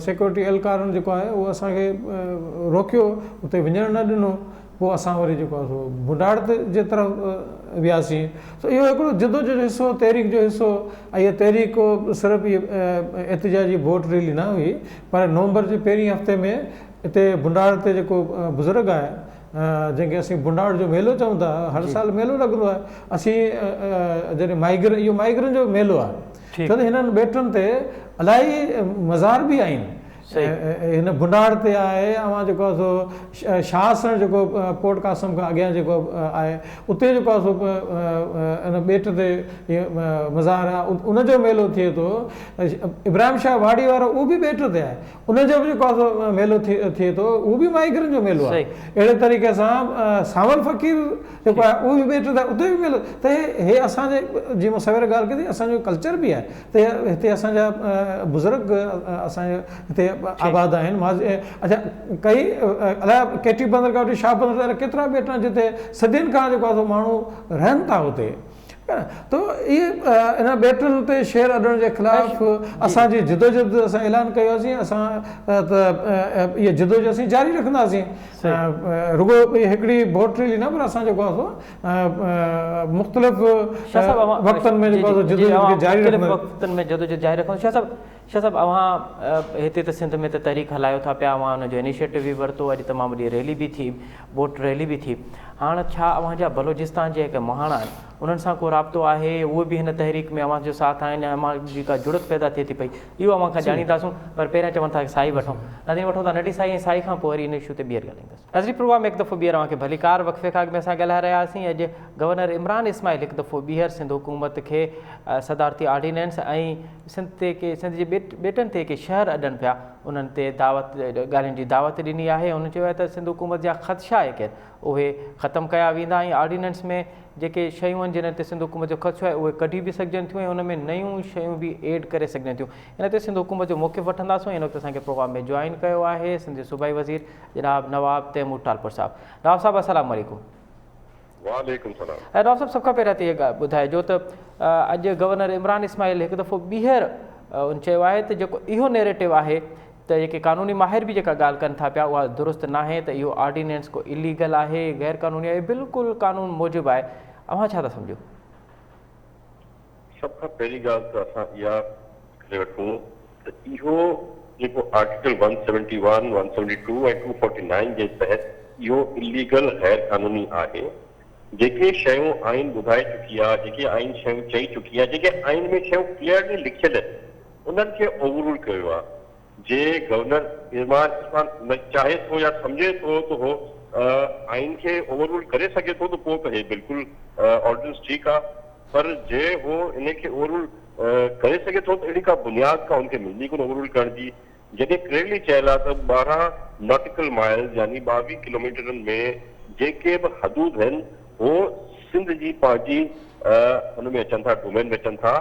سيڪيورٽي اهلڪارن جيڪو آهي اهو اسان کي روڪيو اتي وڃڻ نه ڏنو. پوء اسان وري جيڪو آهي سو بڊاڙ جي طرف وياسين. سو اهو هڪڙو جدوجھد جو حصو تحريڪ جو حصو ۽ اها تحريڪ صرف اهي احتجاجي ووٽ ريلي نه هئي پر نومبر جي پهرين هفتي ۾ اتي بڊاڙ تي جيڪو بزرگ آهي جنهن کي اسين بڊاڙ جو ميلو چئون ٿا هر سال ميلو لڳندو آهي اسين جڏهن ماهيگير اهو ماهيگيرن جو ميلو آهي ڇو ته هنن ٻيٽن تي الاهي مزار به آهن هن ڀنڊاڙ تي آهي اوهان جيڪو آهي سو شاهه سڻ جيڪو پورٽ قاسم کان اڳيان جيڪو آهي اتي جيڪو آهي سو ان ٻيٽ تي مزار آهي ان جو ميلو ٿئي ٿو ابراهيم شاهه واڙي وارو اهو به ٻيٽ تي آهي ان جو به جيڪو آهي سو ميلو ٿئي ٿو اهو به ماهيگيرن جو ميلو آهي اهڙي طريقي سان سانول فقير جيڪو آهي اهو به ٻيٽ تي آهي اتي به ميلو ته هي اسان جي جيئن مون سوير ڳالهه ڪئي اسان جو ڪلچر به آهي ته هتي اسان جا بزرگ اسان جي هتي آباد آهن ماضي اڇا ڪئي الائي ڪيٽي بندر کان وٺي شاهه بندر تائين ڪيترا ٻيٽ آهن جتي صدين کان جيڪو آهي سو ماڻهو رهن ٿا اتي ته اهي ان ٻيٽن تي شهر اڏڻ جي خلاف اسان جي جدوجھد اسان اعلان ڪيو هئاسين اسان ته اها جدوجھد اسين جاري رکنداسين رڳو هڪڙي ووٽ ريلي نه پر اسان جيڪو آهي سو مختلف وقتن ۾ جيڪو آهي سو جدوجهد کي جاري رکنداسين. وقتن ۾ جدوجهد جاري رکنداسين. شاهه صاحب شاهه صاحب اوهان هتي ته سنڌ ۾ ته تحريڪ هلايو ٿا پيا اوهان ان جو انيشيٽو به ورتو اڄ تمام وڏي ريلي به ٿي ووٽ ريلي به ٿي هاڻ ڇا اوهان جا بلوچستان جي جيڪي مهاڻا آهن انهن سان ڪو رابطو آهي اهي به هن تحريڪ ۾ اوهان جو ساٿ آهن يا اوهان جي ڪا جڙت پيدا ٿئي ٿي پئي اهو اوهان کان ڄاڻينداسون پر پهريان چون ٿا سائي وٺون ناظرين وٺون ٿا ننڍي سائي ۽ سائي کان پوء وري ان اشو تي ٻيهر ڳالهائينداسون. ناظرين پروگرام ۾ هڪ دفعو ٻيهر اوهان کي ڀليڪار وقفي کان اڳ ۾ اسان ڳالهائي رهيا هئاسين اڄ گورنر عمران اسماعيل هڪ دفعو ٻيهر سنڌ حڪومت کي صدارتي آرڊيننس ۽ سنڌ تي ڪي سنڌ جي ٻيٽن تي ڪي شهر اڏن پيا انهن تي دعوت ڳالهين جي دعوت ڏني آهي هن چيو آهي ته سنڌ حڪومت جا خدشا جيڪي آهن اهي ختم ڪيا ويندا ۽ آرڊيننس ۾ جيڪي شيون آهن جنھن تي سنڌ حڪومت جو خدشو آهي اهي ڪڍي به سگهجن ٿيون ۽ ان ۾ نيون شيون به ايڊ ڪري سگهجن ٿيون ان تي سنڌ حڪومت جو موقف وٺنداسون هن وقت اسان کي پروگرام ۾ جوائن ڪيو آهي سنڌ جي صوبائي وزير جناب نواب تيمور ٽالپر صاحب نواب صاحب السلام عليڪم. وعليڪم السلام. نواب صاحب سڀ کان پهريان ته اها ٻڌائجو ته اڄ گورنر عمران اسماعيل هڪ دفعو ٻيهر ان چيو آهي ته جيڪو اهو نيريٽو آهي ته جيڪي قانوني ماهر به جيڪا ڳالهه ڪن ٿا پيا اها درست ناهي ته اهو آرڊيننس ڪو اليگل آهي غير قانوني آهي بلڪل قانون موجب آهي اوهان ڇا ٿا سمجهو؟ سڀ کان پهرين ڳالهه ته اسان اها ڪري وٺون ته اهو جيڪو article one seventy one, one seventy two ۽ two forty nine جي تحت اهو اليگل غير قانوني آهي جيڪي شيون آئين ٻڌائي چڪي آهي جيڪي آئين شيون چئي چڪي آهي جيڪي آئين ۾ شيون ڪليئرلي لکيل آهن انهن کي اوور رول ڪيو ويو آهي جي گورنر عمران خان چاهي ٿو يا سمجهي ٿو ته هو آئين کي اوور رول ڪري سگهي ٿو ته پوء ته هي بلڪل آرڊيننس ٺيڪ آهي پر جي هو ان کي اوور رول ڪري سگهي ٿو ته اهڙي ڪا بنياد ڪا هن کي ملندي ڪونه اوور رول ڪرڻ جي جڏهن ڪليئرلي چيل آهي ته 12 ناٽيڪل مائلز يعني 22 ڪلوميٽرن ۾ جيڪي به حدود آهن هو سنڌ جي پنهنجي ان ۾ اچن ٿا ڊومين ۾ اچن ٿا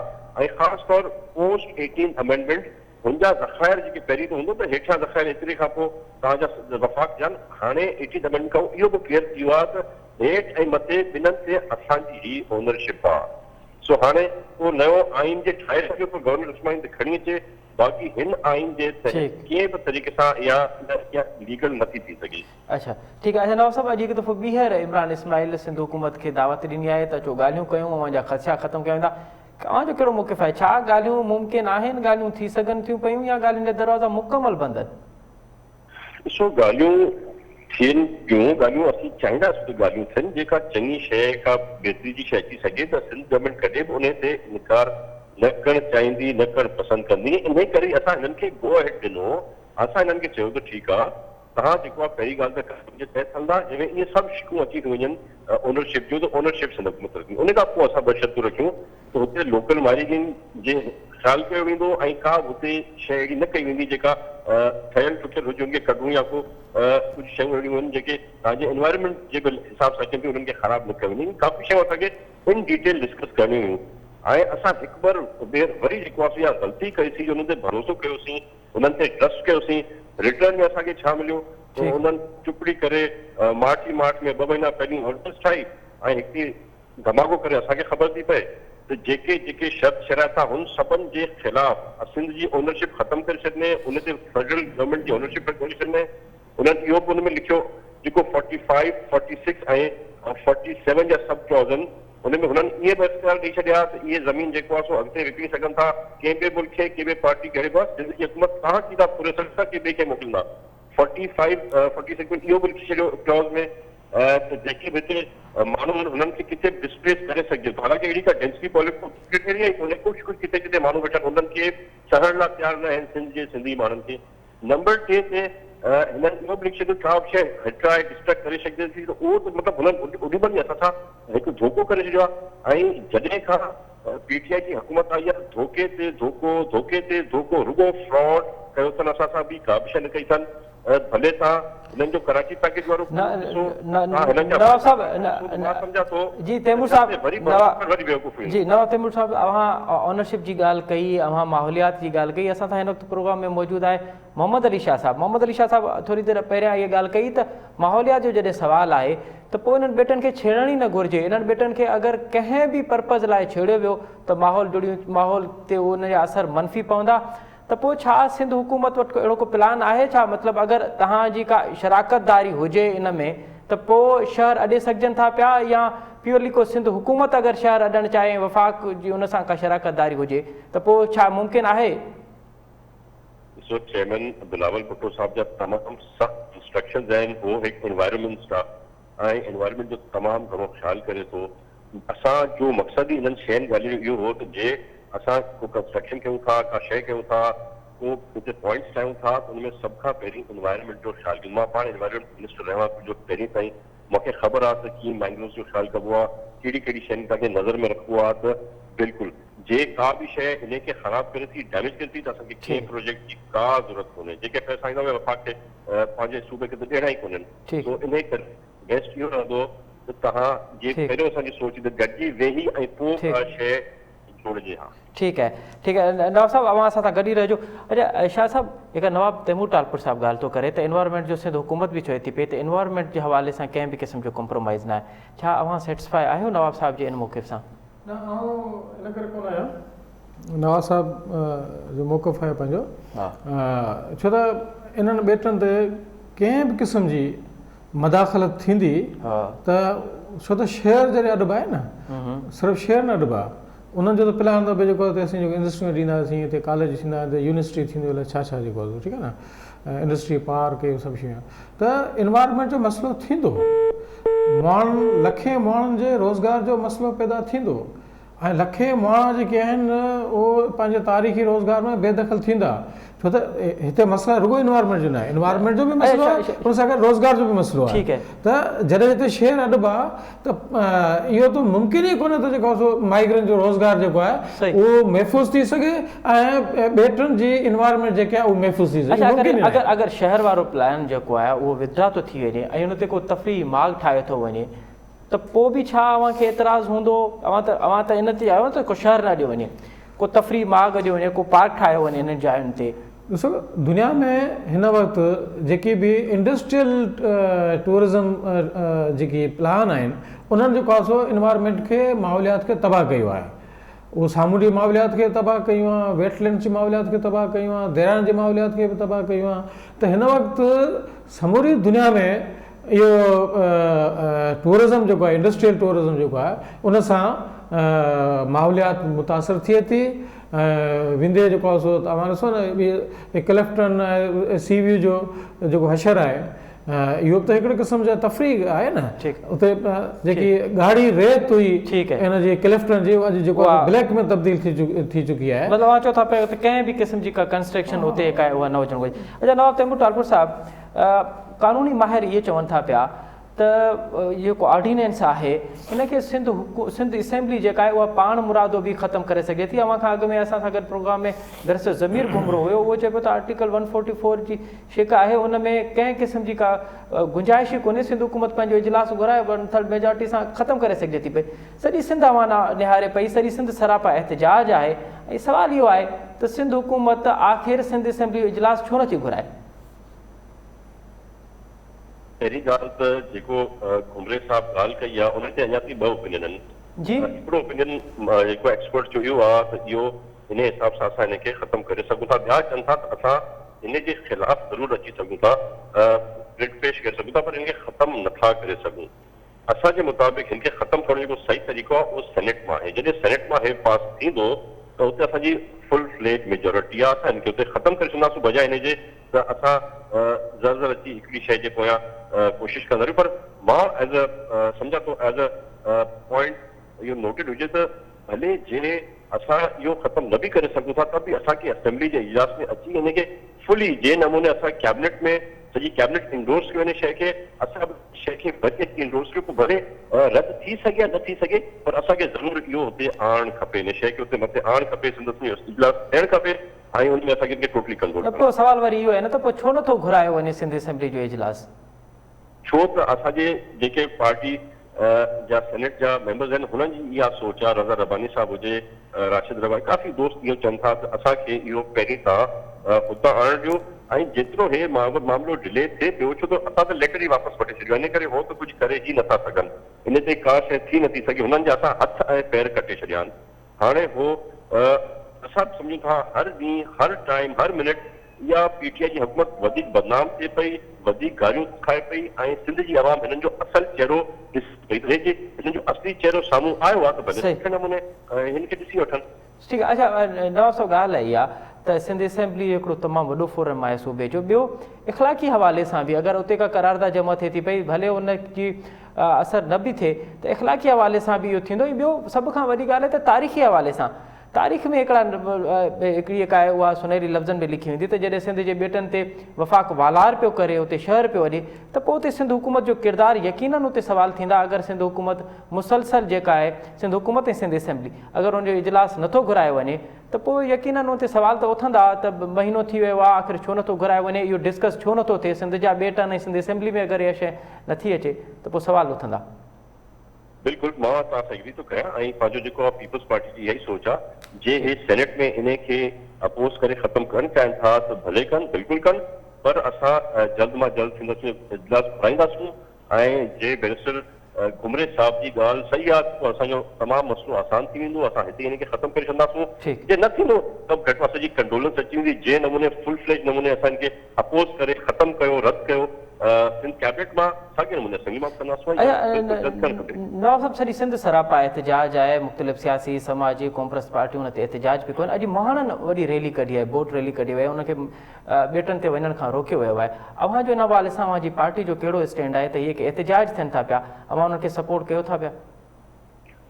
۽ خاص طور پوسٽ ايٽينٿ امينڊمينٽ هن جا ذخائر جيڪي پهرين ته هوندو ته هيٺيان ذخائر ايتري کان پوء توهان جا وفاق جا آهن، هاڻي ايٽينٿ امينڊمينٽ کان اهو به ڪليئر ٿي ويو آهي ته هيٺ ۽ مٿي ٻنهن تي اسان جي هي اونرشپ آهي. سو هاڻي ڪو نيو آئين جي ٺاهي سگهي ٿو گورنر اسماعيل ته کڻي اچي باقي هن آئين جي تحت ڪنهن به طريقي سان اها ليگل نٿي ٿي سگهي. اڇا ٺيڪ آهي اڇا نواب صاحب اڄ هڪ دفعو ٻيهر عمران اسماعيل سنڌ حڪومت کي دعوت ڏني آهي ته اچو ڳالهيون ڪيون اوهان جا خدشا ختم ڪيا ويندا اوهان جو ڪهڙو موقف آهي؟ ڇا ڳالهيون ممڪن آهن، ڳالهيون ٿي سگهن ٿيون پيون يا ڳالهين جا دروازا مڪمل بند آهن؟ ڏسو ڳالهيون ٿين پيون، ڳالهيون اسين چاهينداسون ته ڳالهيون ٿين، جيڪا چڱي شيء ڪا بهتري جي شيء اچي سگهي ته سنڌ گورنمينٽ ڪڏهن به انهي تي انڪار نه ڪرڻ چاهيندي نه ڪرڻ پسند ڪندي، انهي ڪري ئي اسان هنن کي گو اهيڊ ڏنو، اسان هنن کي چيو ته ٺيڪ آ توهان جيڪو آ پهرين ڳالهه ته قانون جي تحت هلندا، جنهن ۾ اهي سڀ شقون اچي ٿيون وڃن. اونرشپ جون ته اونرشپ سنڌ حڪومت رکندي. ان کان پوء اسان ٻه شرطون رکيون ته هتي لوڪل ماهرين جي خيال ڪيو ويندو ۽ ڪا به هتي شيء اهڙي نه ڪئي ويندي جيڪا ٺهيل ٺڪيل هجي ان کي ڪڍون يا ڪو ڪجهه شيون اهڙيون آهن جيڪي توهان جي انوائرمينٽ جي به حساب سان اچن ٿيون انهن کي خراب نه ڪيو وڃي. ڪافي شيون اسان کي ان ڊيٽيل ڊسڪس ڪرڻيون هيون ۽ اسان هڪ ٻه ٻيهر وري جيڪو آهي سو اها غلطي ڪئي سين جو انهن تي ڀروسو ڪيوسين انهن تي ٽرسٽ ڪيوسين ريٽرن ۾ اسان کي ڇا مليو ته انهن چپڙي ڪري مارچ ئي مارچ ۾ ٻه مهينا پهريون آرڊننس ٺاهي ۽ هڪڙي ڌماڪو ڪري اسان کي خبر ٿي پئي ته جيڪي جيڪي شرط شرائط هن سڀن جي خلاف سنڌ جي اونرشپ ختم ڪري ڇڏني ان تي فيڊرل گورنمينٽ جي اونرشپ ڪري ڇڏني انهن اهو به ان ۾ لکيو جيڪو forty five forty six ۽ forty seven جا سب ڪلاز آهن ان ۾ هنن ائين به اختيار ڏئي ڇڏيا ته اهي زمين جيڪو آهي سو اڳتي وڪڻي سگهن ٿا ڪنهن ٻئي ملڪ کي ڪنهن ٻئي پارٽي کي اهڙي بس سنڌ جي حڪومت توهان ڪي ٿا پوري سگهو ٿا ڪي ٻئي کي موڪليندا فورٽي فائيو فورٽي سڪس ۾ اهو به لکي ڇڏيو ڪلاز ۾ ته جيڪي به هتي ماڻهو آهن انهن کي ڪٿي به ڊسپليس ڪري سگهجي ٿو حالانڪه اهڙي ڪا ڊينسلي پاپوليٽيڊ ايريا ئي ڪونهي ڪجهه ڪجهه ڪٿي ڪٿي ماڻهو ويٺا آهن انهن کي سهڻ لاء تيار نه آهن سنڌ جي سنڌي ماڻهن کي نمبر ٽي تي هنن اهو به لکي ڇڏيو ڇا به شيء هٽرائي ڊسٽرڪٽ ڪري سگهجي ٿي ته اهو ته مطلب هنن اوڏي مهل ئي اسان سان هڪ ڌوڪو ڪري ڇڏيو آهي ۽ جڏهن کان پي ٽي آء جي حڪومت آئي آهي ڌوڪي تي ڌوڪو ڌوڪي تي ڌوڪو رڳو فراڊ ڪيو اٿن اسان سان ٻي ڪا به شيء نه ڪئي اٿن ڀلي توهان هنن جو ڪراچي پيڪيج وارو فلم ڏسو، توهان هنن جا نواب صاحب ڏسو ته مان سمجهان ٿو جي تيمور ته صاحب جتي وري ڀروسو وري بيوقوف جي نواب تيمور صاحب اوهان اونرشپ جي ڳالهه ڪئي اوهان ماحوليات جي ڳالهه ڪئي اسان سان هن وقت پروگرام ۾ موجود آهي محمد علي شاهه صاحب محمد علي شاهه صاحب ٿوري دير پهريان اها ڳالهه ڪئي ته ماحوليات جو جڏهن سوال آهي ته پوء انهن ٻيٽن کي ڇيڙڻ ئي نه گهرجي انهن ٻيٽن کي اگر ڪنهن به پرپز لاء ڇيڙيو ويو ته ماحول جڙيون ماحول تي ان جا اثر منفي پوندا ته پوء ڇا سنڌ حڪومت وٽ ڪو اهڙو ڪو پلان آهي ڇا مطلب اگر توهان جي ڪا شراڪت داري هجي ان ۾ ته پوء شهر اڏي سگهجن ٿا پيا يا پيورلي ڪو سنڌ حڪومت اگر شهر اڏڻ چاهي ۽ وفاق جي ان سان ڪا شراڪت داري هجي ته پوء ڇا ممڪن آهي؟ ڏسو چيئرمين بلاول ڀٽو صاحب جا تمام سخت انسٽرڪشنز آهن هو هڪ انوائرمنسٽ آ ۽ انوائرمينٽ جو تمام گهڻو خيال ڪري ٿو اسان جو مقصد ئي انهن شين ڳالهين جو اهو هو ته جي اسان ڪو ڪنسٽرڪشن ڪيون ٿا، ڪا شيء ڪيون ٿا، ڪو هتي پوائنٽس ٺاهيون ٿا ته ان ۾ سڀ کان پهرين انوائرمينٽ جو خيال ڪيون. مان پاڻ انوائرمينٽ منسٽر رهيو آهيان ڪجهه وقت پهرين تائين، مون کي خبر آهي ته ڪيئن مينگروز جو خيال ڪبو آهي، ڪهڙي ڪهڙي شين کي نظر ۾ رکبو آهي ته بلڪل جي ڪا به شيء انهي کي خراب ڪري ٿي، ڊيميج ڪري ٿي ته اسان کي ڪنهن پروجيڪٽ جي ڪا ضرورت ڪونهي. جيڪي پئسا ايندا اهي وفاق کي پنهنجي صوبي کي ته ڏيڻا ئي ڪونهن. سو انهي ڪري بيسٽ اهو رهندو ته توهان جي پهريون اسان جي سوچ ته گڏجي ويهي ۽ پوء ڪا شيء جوڙجي ها. ٺيڪ آهي ٺيڪ آهي نواب صاحب اوهان اسان سان گڏ ئي رهجو. اڇا شاهه صاحب جيڪا نواب تيمور ٽالپر صاحب ڳالهه ٿو ڪري ته انوائرمينٽ جو سنڌ حڪومت به چوي ٿي پئي ته انوائرمينٽ جي حوالي سان ڪنهن به قسم جو ڪمپرومائيز ناهي ڇا اوهان سيٽسفائي آهيو نواب صاحب جي ان موقف سان؟ نه آئون ان ڪري ڪونه آهيان نواب صاحب جو موقف آهي پنهنجو ڇو ته انهن ٻيٽن تي ڪنهن به قسم جي مداخلت ٿيندي ته ڇو ته شهر جڏهن اڏبا آهن نه صرف شهر نه اڏبا انهن جو ته پلان ته جيڪو آهي اسين جيڪو انڊسٽريون ڏينداسين هتي ڪاليج ٿيندا هتي يونيورسٽي ٿيندي الائي ڇا ڇا جيڪو آهي ٺيڪ آهي نه انڊسٽري پارڪ اهي سڀ شيون ته انوائرمينٽ جو مسئلو ٿيندو ماڻهن لکين ماڻهن جي روزگار جو مسئلو پيدا ٿيندو ۽ لکين ماڻهو جيڪي آهن اهو پنهنجي تاريخي روزگار ۾ بي دخل ٿيندا ڇو ته هتي مسئلا رڳو انوائرمينٽ جو ناهي انوائرمينٽ جو به مسئلو آهي ان سان گڏ روزگار جو به مسئلو آهي ته جڏهن هتي شهر اڏبا ته اهو ته ممڪن ئي ڪونهي ته جيڪو سو مائگرنٽ جو روزگار جيڪو آهي اهو محفوظ ٿي سگهي ۽ ٻيٽن جي انوائرمينٽ جيڪي آهي اهو محفوظ ٿي سگهي ممڪن ئي ناهي. اگر شهر وارو پلان جيڪو آهي اهو وڌڊرا ٿو ٿي وڃي ۽ ان تي ڪو تفريحي ماڳ ٺاهيو ٿو وڃي ته پوء به ڇا اوهان کي اعتراض هوندو؟ اوهان ته اوهان ته ان تي آهيو نه ته ڪو شهر نه اڏيو وڃي، ڪو تفريح ماڳ اڏيو وڃي، ڪو پارڪ ٺاهيو وڃي انهن جاين تي. ڏسو دنيا ۾ هن وقت جيڪي به انڊسٽريل ٽوئرزم جيڪي پلان آهن انهن جيڪو آهي سو انوائرمينٽ کي ماحوليات کي تباهه ڪيو آهي. اهو سامونڊي ماحوليات کي تباهه ڪيو آهي، ويٽ لينڊس جي ماحوليات کي تباهه ڪيو آهي، دريائن جي ماحوليات کي به تباهه ڪيو آهي ته هن وقت سموري دنيا ۾ اهو ٽوئرزم جيڪو آهي انڊسٽريل ٽوئرزم جيڪو آهي ان سان ماحوليات متاثر ٿئي ٿي ۽ ويندي جيڪو آهي سو توهان ڏسو نه اهي ڪلفٽن ۽ سي ويو جو جيڪو حشر آهي اهو به ته هڪڙي قسم جا تفريح آهي نه اتي جيڪي ڳاڙهي ريت هئي ان جي ڪلفٽن جي اڄ جيڪو بليڪ ۾ تبديل ٿي چڪي آهي. مطلب اوهان چئو ٿا پيا ته ڪنهن به قسم جي ڪا ڪنسٽرڪشن اتي ڪا اها نه هجڻ گهرجي. اڇا نواب تيمور ٽالپر صاحب قانوني ماهر اهي چون ٿا پيا ته ته جيڪو آرڊيننس آهي ان کي سنڌ سنڌ اسيمبلي جيڪا آهي اها پاڻ مرادو به ختم ڪري سگهي ٿي. اوهان کان اڳ ۾ اسان سان گڏ پروگرام ۾ بئريسٽر ضمير گهمرو هيو، اهو چئي پيو ته آرٽيڪل ون فورٽي فور جي شق آهي ان ۾ ڪنهن قسم جي ڪا گنجائش ئي ڪونهي، سنڌ حڪومت پنهنجو اجلاس گهرائي ون ٿرڊ ميجارٽي سان ختم ڪري سگهجي ٿي پئي. سڄي سنڌ اوهان ڏانهن نهاري پئي، سڄي سنڌ سراپا احتجاج آهي ۽ سوال اهو آهي ته سنڌ حڪومت آخر سنڌ اسيمبلي جو اجلاس ڇو نٿي گهرائي؟ پهرين ڳالهه ته جيڪو گهمري صاحب ڳالهه ڪئي آهي ان تي اڃا تائين ٻه اوپينين آهن. هڪڙو اوپينين جيڪو ايڪسپرٽ جو اهو آهي ته اهو انهي حساب سان اسان هن کي ختم ڪري سگهون ٿا. ٻيا چون ٿا ته اسان هن جي خلاف ضرور اچي سگهون ٿا، رٽ پيش ڪري سگهون ٿا پر هن کي ختم نٿا ڪري سگهون. اسان جي مطابق هن کي ختم ڪرڻ جو جيڪو صحيح طريقو آهي اهو سينيٽ مان آهي. جڏهن سينيٽ مان هي پاس ٿيندو ته اتي اسان جي فل فليج ميجارٽي آهي، اسان هن کي اتي ختم ڪري ڇڏنداسون بجاء هن جي ته اسان ذر ذر اچي هڪڙي شيء جي پويان ڪوشش ڪندا رهيون پر مان ايز ا سمجهان ٿو ايز ا پوائنٽ اهو نوٽيڊ هجي ته ڀلي جي اسان اهو ختم نه به ڪري سگهون ٿا ته به اسان کي اسيمبلي جي اجلاس ۾ اچي ان کي فلي جنهن نموني اسان ڪيبنٽ ۾ سڄي ڪيبنٽ انڊورس ڪيو ان شيء کي اسان به ان شيء کي وري اچي انڊورس ڪيو پوء ڀلي رد ٿي سگهي يا نه ٿي سگهي پر اسان کي ضرور اهو هتي آڻڻ کپي ان شيء کي اتي مٿي آڻڻ کپي سندس ۾ اجلاس ٿيڻ کپي ۽ ان ۾ اسان کي ان کي ٽوٽلي ڪنٽرول نه ڪرڻ پوء سوال وري اهو آهي نه ته پوء ڇو نه ٿو گهرايو وڃي سنڌ اسيمبلي جو اجلاس؟ ڇو ته اسان جي جيڪي پارٽي جا سينيٽ جا ميمبرز آهن هنن جي اها سوچ آهي رضا رباني صاحب هجي راشد رباني ڪافي دوست اهو چون ٿا ته اسان کي اهو پهرين تان هتان آڻڻ ڏيو ۽ جيترو هي معاملو ڊلي ٿئي پيو ڇو ته اسان ته ليٽر ئي واپس وٺي ڇڏيو آهي ان ڪري هو ته ڪجهه ڪري ئي نٿا سگهن ان تي ڪا شيء ٿي نٿي سگهي هنن جا اسان هٿ ۽ پير ڪٽي ڇڏيا آهن هاڻي هو اسان به سمجهون ٿا هر ڏينهن هر ٽائيم هر منٽ اها پي ٽي آء جي حڪومت وڌيڪ بدنام ٿئي پئي وڌيڪ گاريون کائي پئي ۽ سنڌ جي عوام هنن جو اصل چهرو ڏسي پئي ته جي هنن جو اصلي چهرو سامهون آيو آهي ته ڀلي سٺي نموني هن کي ڏسي وٺن. ٺيڪ آهي اڇا نواب صاحب ڳالهه اها ته سنڌ اسيمبلي هڪڙو تمام وڏو فورم آهي صوبي جو ٻيو اخلاقي حوالي سان به اگر اتي ڪا قرارداد جمع ٿئي ٿي پئي ڀلي ان جي اثر نه به ٿئي ته اخلاقي حوالي سان به اهو ٿيندو ۽ ٻيو سڀ کان وڏي ڳالهه آهي ته تاريخي حوالي سان تاريخ ۾ هڪڙا هڪڙي جيڪا آهي اها سنهري لفظن ۾ لکي ويندي ته جڏهن سنڌ جي ٻيٽن تي وفاق والار پيو ڪري اتي شهر پيو اڏي ته پوء اتي سنڌ حڪومت جو ڪردار يقينن اتي سوال ٿيندا اگر سنڌ حڪومت مسلسل جيڪا آهي سنڌ حڪومت ۽ سنڌ اسيمبلي اگر ان جو اجلاس نٿو گهرايو وڃي ته پوء يقينن ان تي سوال ته اٿندا ته مهينو ٿي ويو آهي آخر ڇو نٿو گهرايو وڃي اهو ڊسڪس ڇو نٿو ٿئي سنڌ جا ٻيٽ آهن ۽ سنڌ اسيمبلي ۾ اگر اها شيء نٿي اچي ته پوء سوال اٿندا. بلڪل مان توهان سان ايگري ٿو ڪيان ۽ پنهنجو جيڪو آ پيپلز پارٽي جي اها ئي سوچ آ جي هي سينيٽ ۾ انهي کي اپوز ڪري ختم ڪرڻ چاهين ٿا ته ڀلي ڪن بلڪل ڪن پر اسان جلد مان جلد سندس اجلاس گهرائينداسون ۽ جي بئريسٽر گهمري صاحب جي ڳالهه صحيح آ ته پوء اسان جو تمام مسئلو آسان ٿي ويندو اسان هتي ئي انهي کي ختم ڪري ڇڏنداسون جي نه ٿيندو ته به گهٽ اسان جي ڪنڊولنس اچي ويندي جنهن نموني فل فليج نموني اسان هن کي اپوز ڪري ختم ڪيو رد ڪيو سنڌ ڪيبنيٽ مان ساڳي نموني اسيمبلي مان به ڪنداسون ۽ بلڪل رد ڪرڻ کپي. نواب صاحب سڄي سنڌ سراپا احتجاج آهي مختلف سياسي سماجي قومپرست پارٽيون ان تي احتجاج پيون ڪن اڄ مهاڻن وڏي ريلي ڪڍي آهي بوٽ ريلي ڪڍي وئي ان کي ٻيٽن تي وڃڻ کان روڪيو ويو آهي اوهان جو ان حوالي سان اوهان جي پارٽي جو ڪهڙو اسٽينڊ آهي ته هي جيڪي احتجاج ٿين ٿا پيا اوهان انهن کي سپورٽ ڪيو ٿا پيا.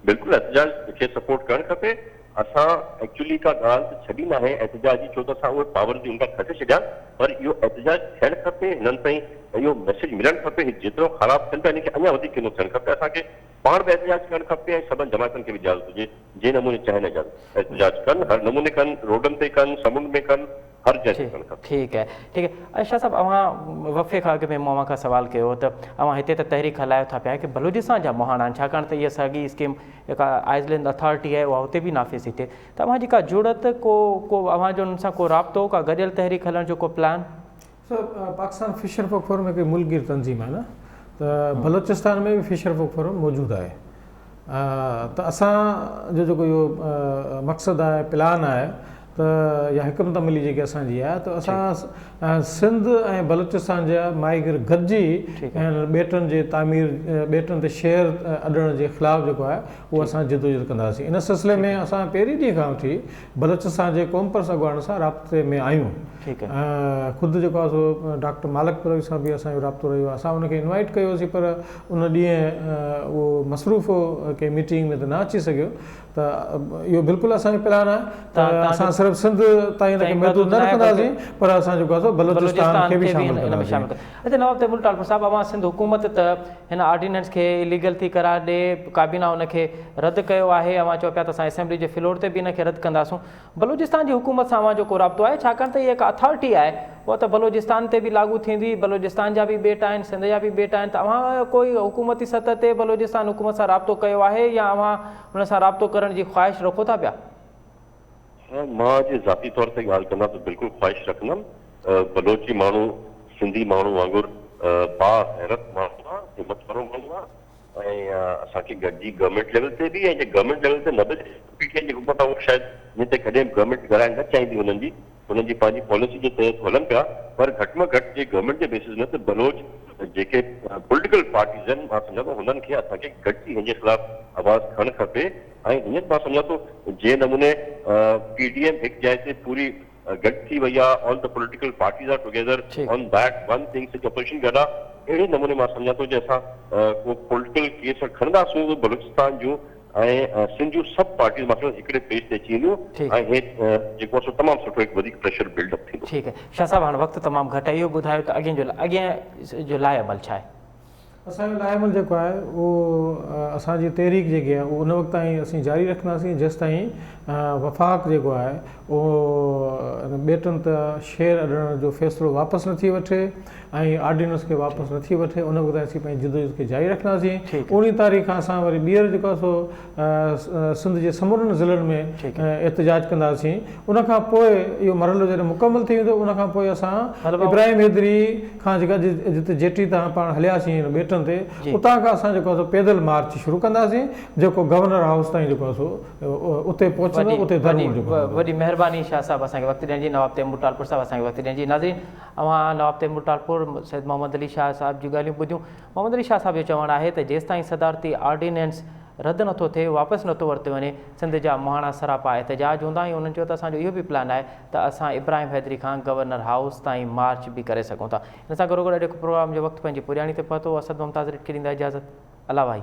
بلڪل احتجاج کي سپورٽ ڪرڻ کپي اسان ايڪچولي ڪا ڳالهه ته ڇڏي ناهي احتجاج جي ڇو ته اسان اهي پاورز ئي ان کان کسي ڇڏيا پر اهو احتجاج ٿيڻ کپي هنن تائين اهو ميسيج ملڻ کپي هي جيترو خراب ٿين پيا هن کي اڃا وڌيڪ ڪنو ٿيڻ کپي اسان کي پاڻ به احتجاج ڪرڻ کپي ۽ سڀن جماعتن کي به اجازت هجي جنهن نموني چاهين اجازت احتجاج ڪن هر نموني ڪن روڊن تي ڪن سمنڊ ۾ ڪن هر جاء تي ڪرڻ کپي. ٺيڪ آهي ٺيڪ آهي شاهه صاحب اوهان وقفي کان اڳ ۾ مون اوهان کان سوال ڪيو هو ته اوهان هتي ته تحريڪ هلايو ٿا پيا ڪي بلوچستان جا مهاڻا آهن ڇاڪاڻ ته اها ساڳي اسڪيم جيڪا آئزلينڊ اٿارٽي آهي اها هتي به نافذ ٿي ٿئي ته اوهان جي ڪا جڙت ڪو ڪو اوهان جو انهن سان ڪو رابطو ڪا گڏيل تحريڪ هلڻ جو ڪو plan? Sir Pakistan fisher folk forum هڪ ملڪگير تنظيم آهي نه ته بلوچستان ۾ به فشر فوڪ فورم موجود آهي ته اسان جو جيڪو اهو مقصد آهي پلان آهي ته يا حڪمت عملي جيڪي اسان جي آهي ته اسان سنڌ ۽ بلوچستان جا ماهيگير گڏجي ۽ ٻيٽن جي تعمير ٻيٽن تي شهر اڏڻ جي خلاف جيڪو آهي اهو اسان جدوجهد ڪنداسين ان سلسلي ۾ اسان پهرين ڏينهن کان وٺي بلوچستان جي قومپرست اڳواڻن سان رابطي ۾ آهيون خود جيڪو آهي سو ڊاڪٽر مالڪ پروهي سان به اسان جو رابطو رهيو آهي اسان ان کي انوائيٽ ڪيوسين پر ان ڏينهن اهو مصروف هو ڪنهن ميٽنگ ۾ ته نه اچي سگهيو ته اهو بلڪل اسان جو پلان آهي ته اسان صرف. صرف سنڌ تائين ان کي محدود نه رکنداسين پر اسان جيڪو آهي سو بلوچستان کي به شامل ڪنداسين. اچا نواب تيمور ٽالپر صاحب اوهان سنڌ حڪومت ته هن آرڊيننس کي اليگل ٿي قرار ڏي ڪابينا ان کي رد ڪيو آهي اوهان چئو پيا ته اسان اسيمبلي جي فلور تي به ان کي رد ڪنداسون بلوچستان جي حڪومت سان اوهان جو ڪو رابطو آهي ڇاڪاڻ ته هي هڪ اٿارٽي آهي اها ته بلوچستان تي به لاڳو ٿيندي بلوچستان جا به ٻيٽ آهن سنڌ جا به ٻيٽ آهن ته اوهان ڪوئي حڪومتي سطح تي بلوچستان حڪومت سان رابطو ڪيو آهي يا اوهان ان سان رابطو ڪرڻ جي خواهش رکو ٿا پيا؟ ها مان جي ذاتي طور تي ڳالهه ڪندان ته بلڪل خواهش رکندم. بلوچي ماڻهو سنڌي ماڻهو وانگر با غيرت ماڻهو آ، همت وارو ماڻهو آ ۽ اسان کي گڏجي گورنمينٽ ليول تي به ۽ جي گورنمينٽ ليول تي نه به پي ٽي آء جي حڪومت آ اهو شايد جنهن تي ڪڏهن به گورنمينٽ ڳالهائڻ نه چاهيندي هنن جي هنن جي پنهنجي پاليسي جي تحت هلن پيا پر گهٽ ۾ گهٽ جي گورنمينٽ جي بيسز ۾ ته بلوچ جيڪي پوليٽيڪل پارٽيز آهن مان سمجهان ٿو هنن کي اسان کي گڏجي هن جي خلاف آواز کڻڻ کپي ۽ هينئر مان سمجهان ٿو جنهن نموني پي ڊي ايم هڪ جاء تي پوري گڏ ٿي وئي آهي all the political parties are together on that one thing Sindh opposition گڏ آهي اهڙي نموني مان سمجهان ٿو جي اسان ڪو پوليٽيڪل ڪيس کڻنداسون ته بلوچستان جون ۽ سنڌ جون سڀ پارٽيز مان سمجهان ٿو هڪڙي پيج تي اچي وينديون ۽ هي جيڪو آهي سو تمام سٺو هڪ وڌيڪ پريشر بلڊ اپ ٿيندو. ٺيڪ آهي شاهه صاحب هاڻ وقت تمام گهٽ آهي اهو ٻڌايو ته اڳين جو اڳين جو لاء عمل ڇا آهي؟ اسان جو لاء عمل جيڪو آهي اهو اسان جي تحريڪ جيڪي آهي اهو ان وقت تائين اسين جاري رکنداسين جيستائين وفاق جيڪو آهي اهو ٻيٽن ته شير اڏڻ جو فيصلو واپس نه ٿي وٺي ۽ آرڊيننس کي واپس نه ٿي وٺي ان وقت تائين اسين پنهنجي جدوجهد کي جاري رکنداسين. اوڻيهه تاريخ کان اسان وري ٻيهر جيڪو آهي سو سنڌ جي سمورن ضلعن ۾ احتجاج ڪنداسين. ان کان پوء اهو مرحلو جڏهن مڪمل ٿي ويندو ان کان پوء اسان ابراهيم حيدري کان جيڪا جتي جيٽي تان پاڻ هلياسين هن ٻيٽن تي اتان کان اسان جيڪو آهي سو پيدل مارچ شروع ڪنداسين جيڪو گورنر هائوس تائين جيڪو آهي سو اتي پهچندو اتي ڌرڻو جيڪو هڻندو. وڏي مهرباني شاهه صاحب اسان کي وقت ڏيڻ جي نواب تيمور ٽالپر صاحب اسان کي وقت ڏيڻ جي ناظرين اوهان نواب تيمور ٽالپر، سيد محمد علي شاهه صاحب جون ڳالهيون ٻڌيون. محمد علي شاهه صاحب جو چوڻ آهي ته جيستائين صدارتي آرڊيننس رد نٿو ٿئي، واپس نٿو ورتو وڃي، سنڌ جا مهاڻا سراپا احتجاج هوندا ۽ انهن چيو ته اسان جو اهو به پلان آهي ته اسان ابراهيم حيدري کان گورنر هائوس تائين مارچ به ڪري سگهون ٿا. ان سان گڏوگڏ اڄوڪي پروگرام جو وقت پنهنجي پڄاڻي تي پهتو. اسد ممتاز رٽ کي ڏيندا اجازت. الله واهي.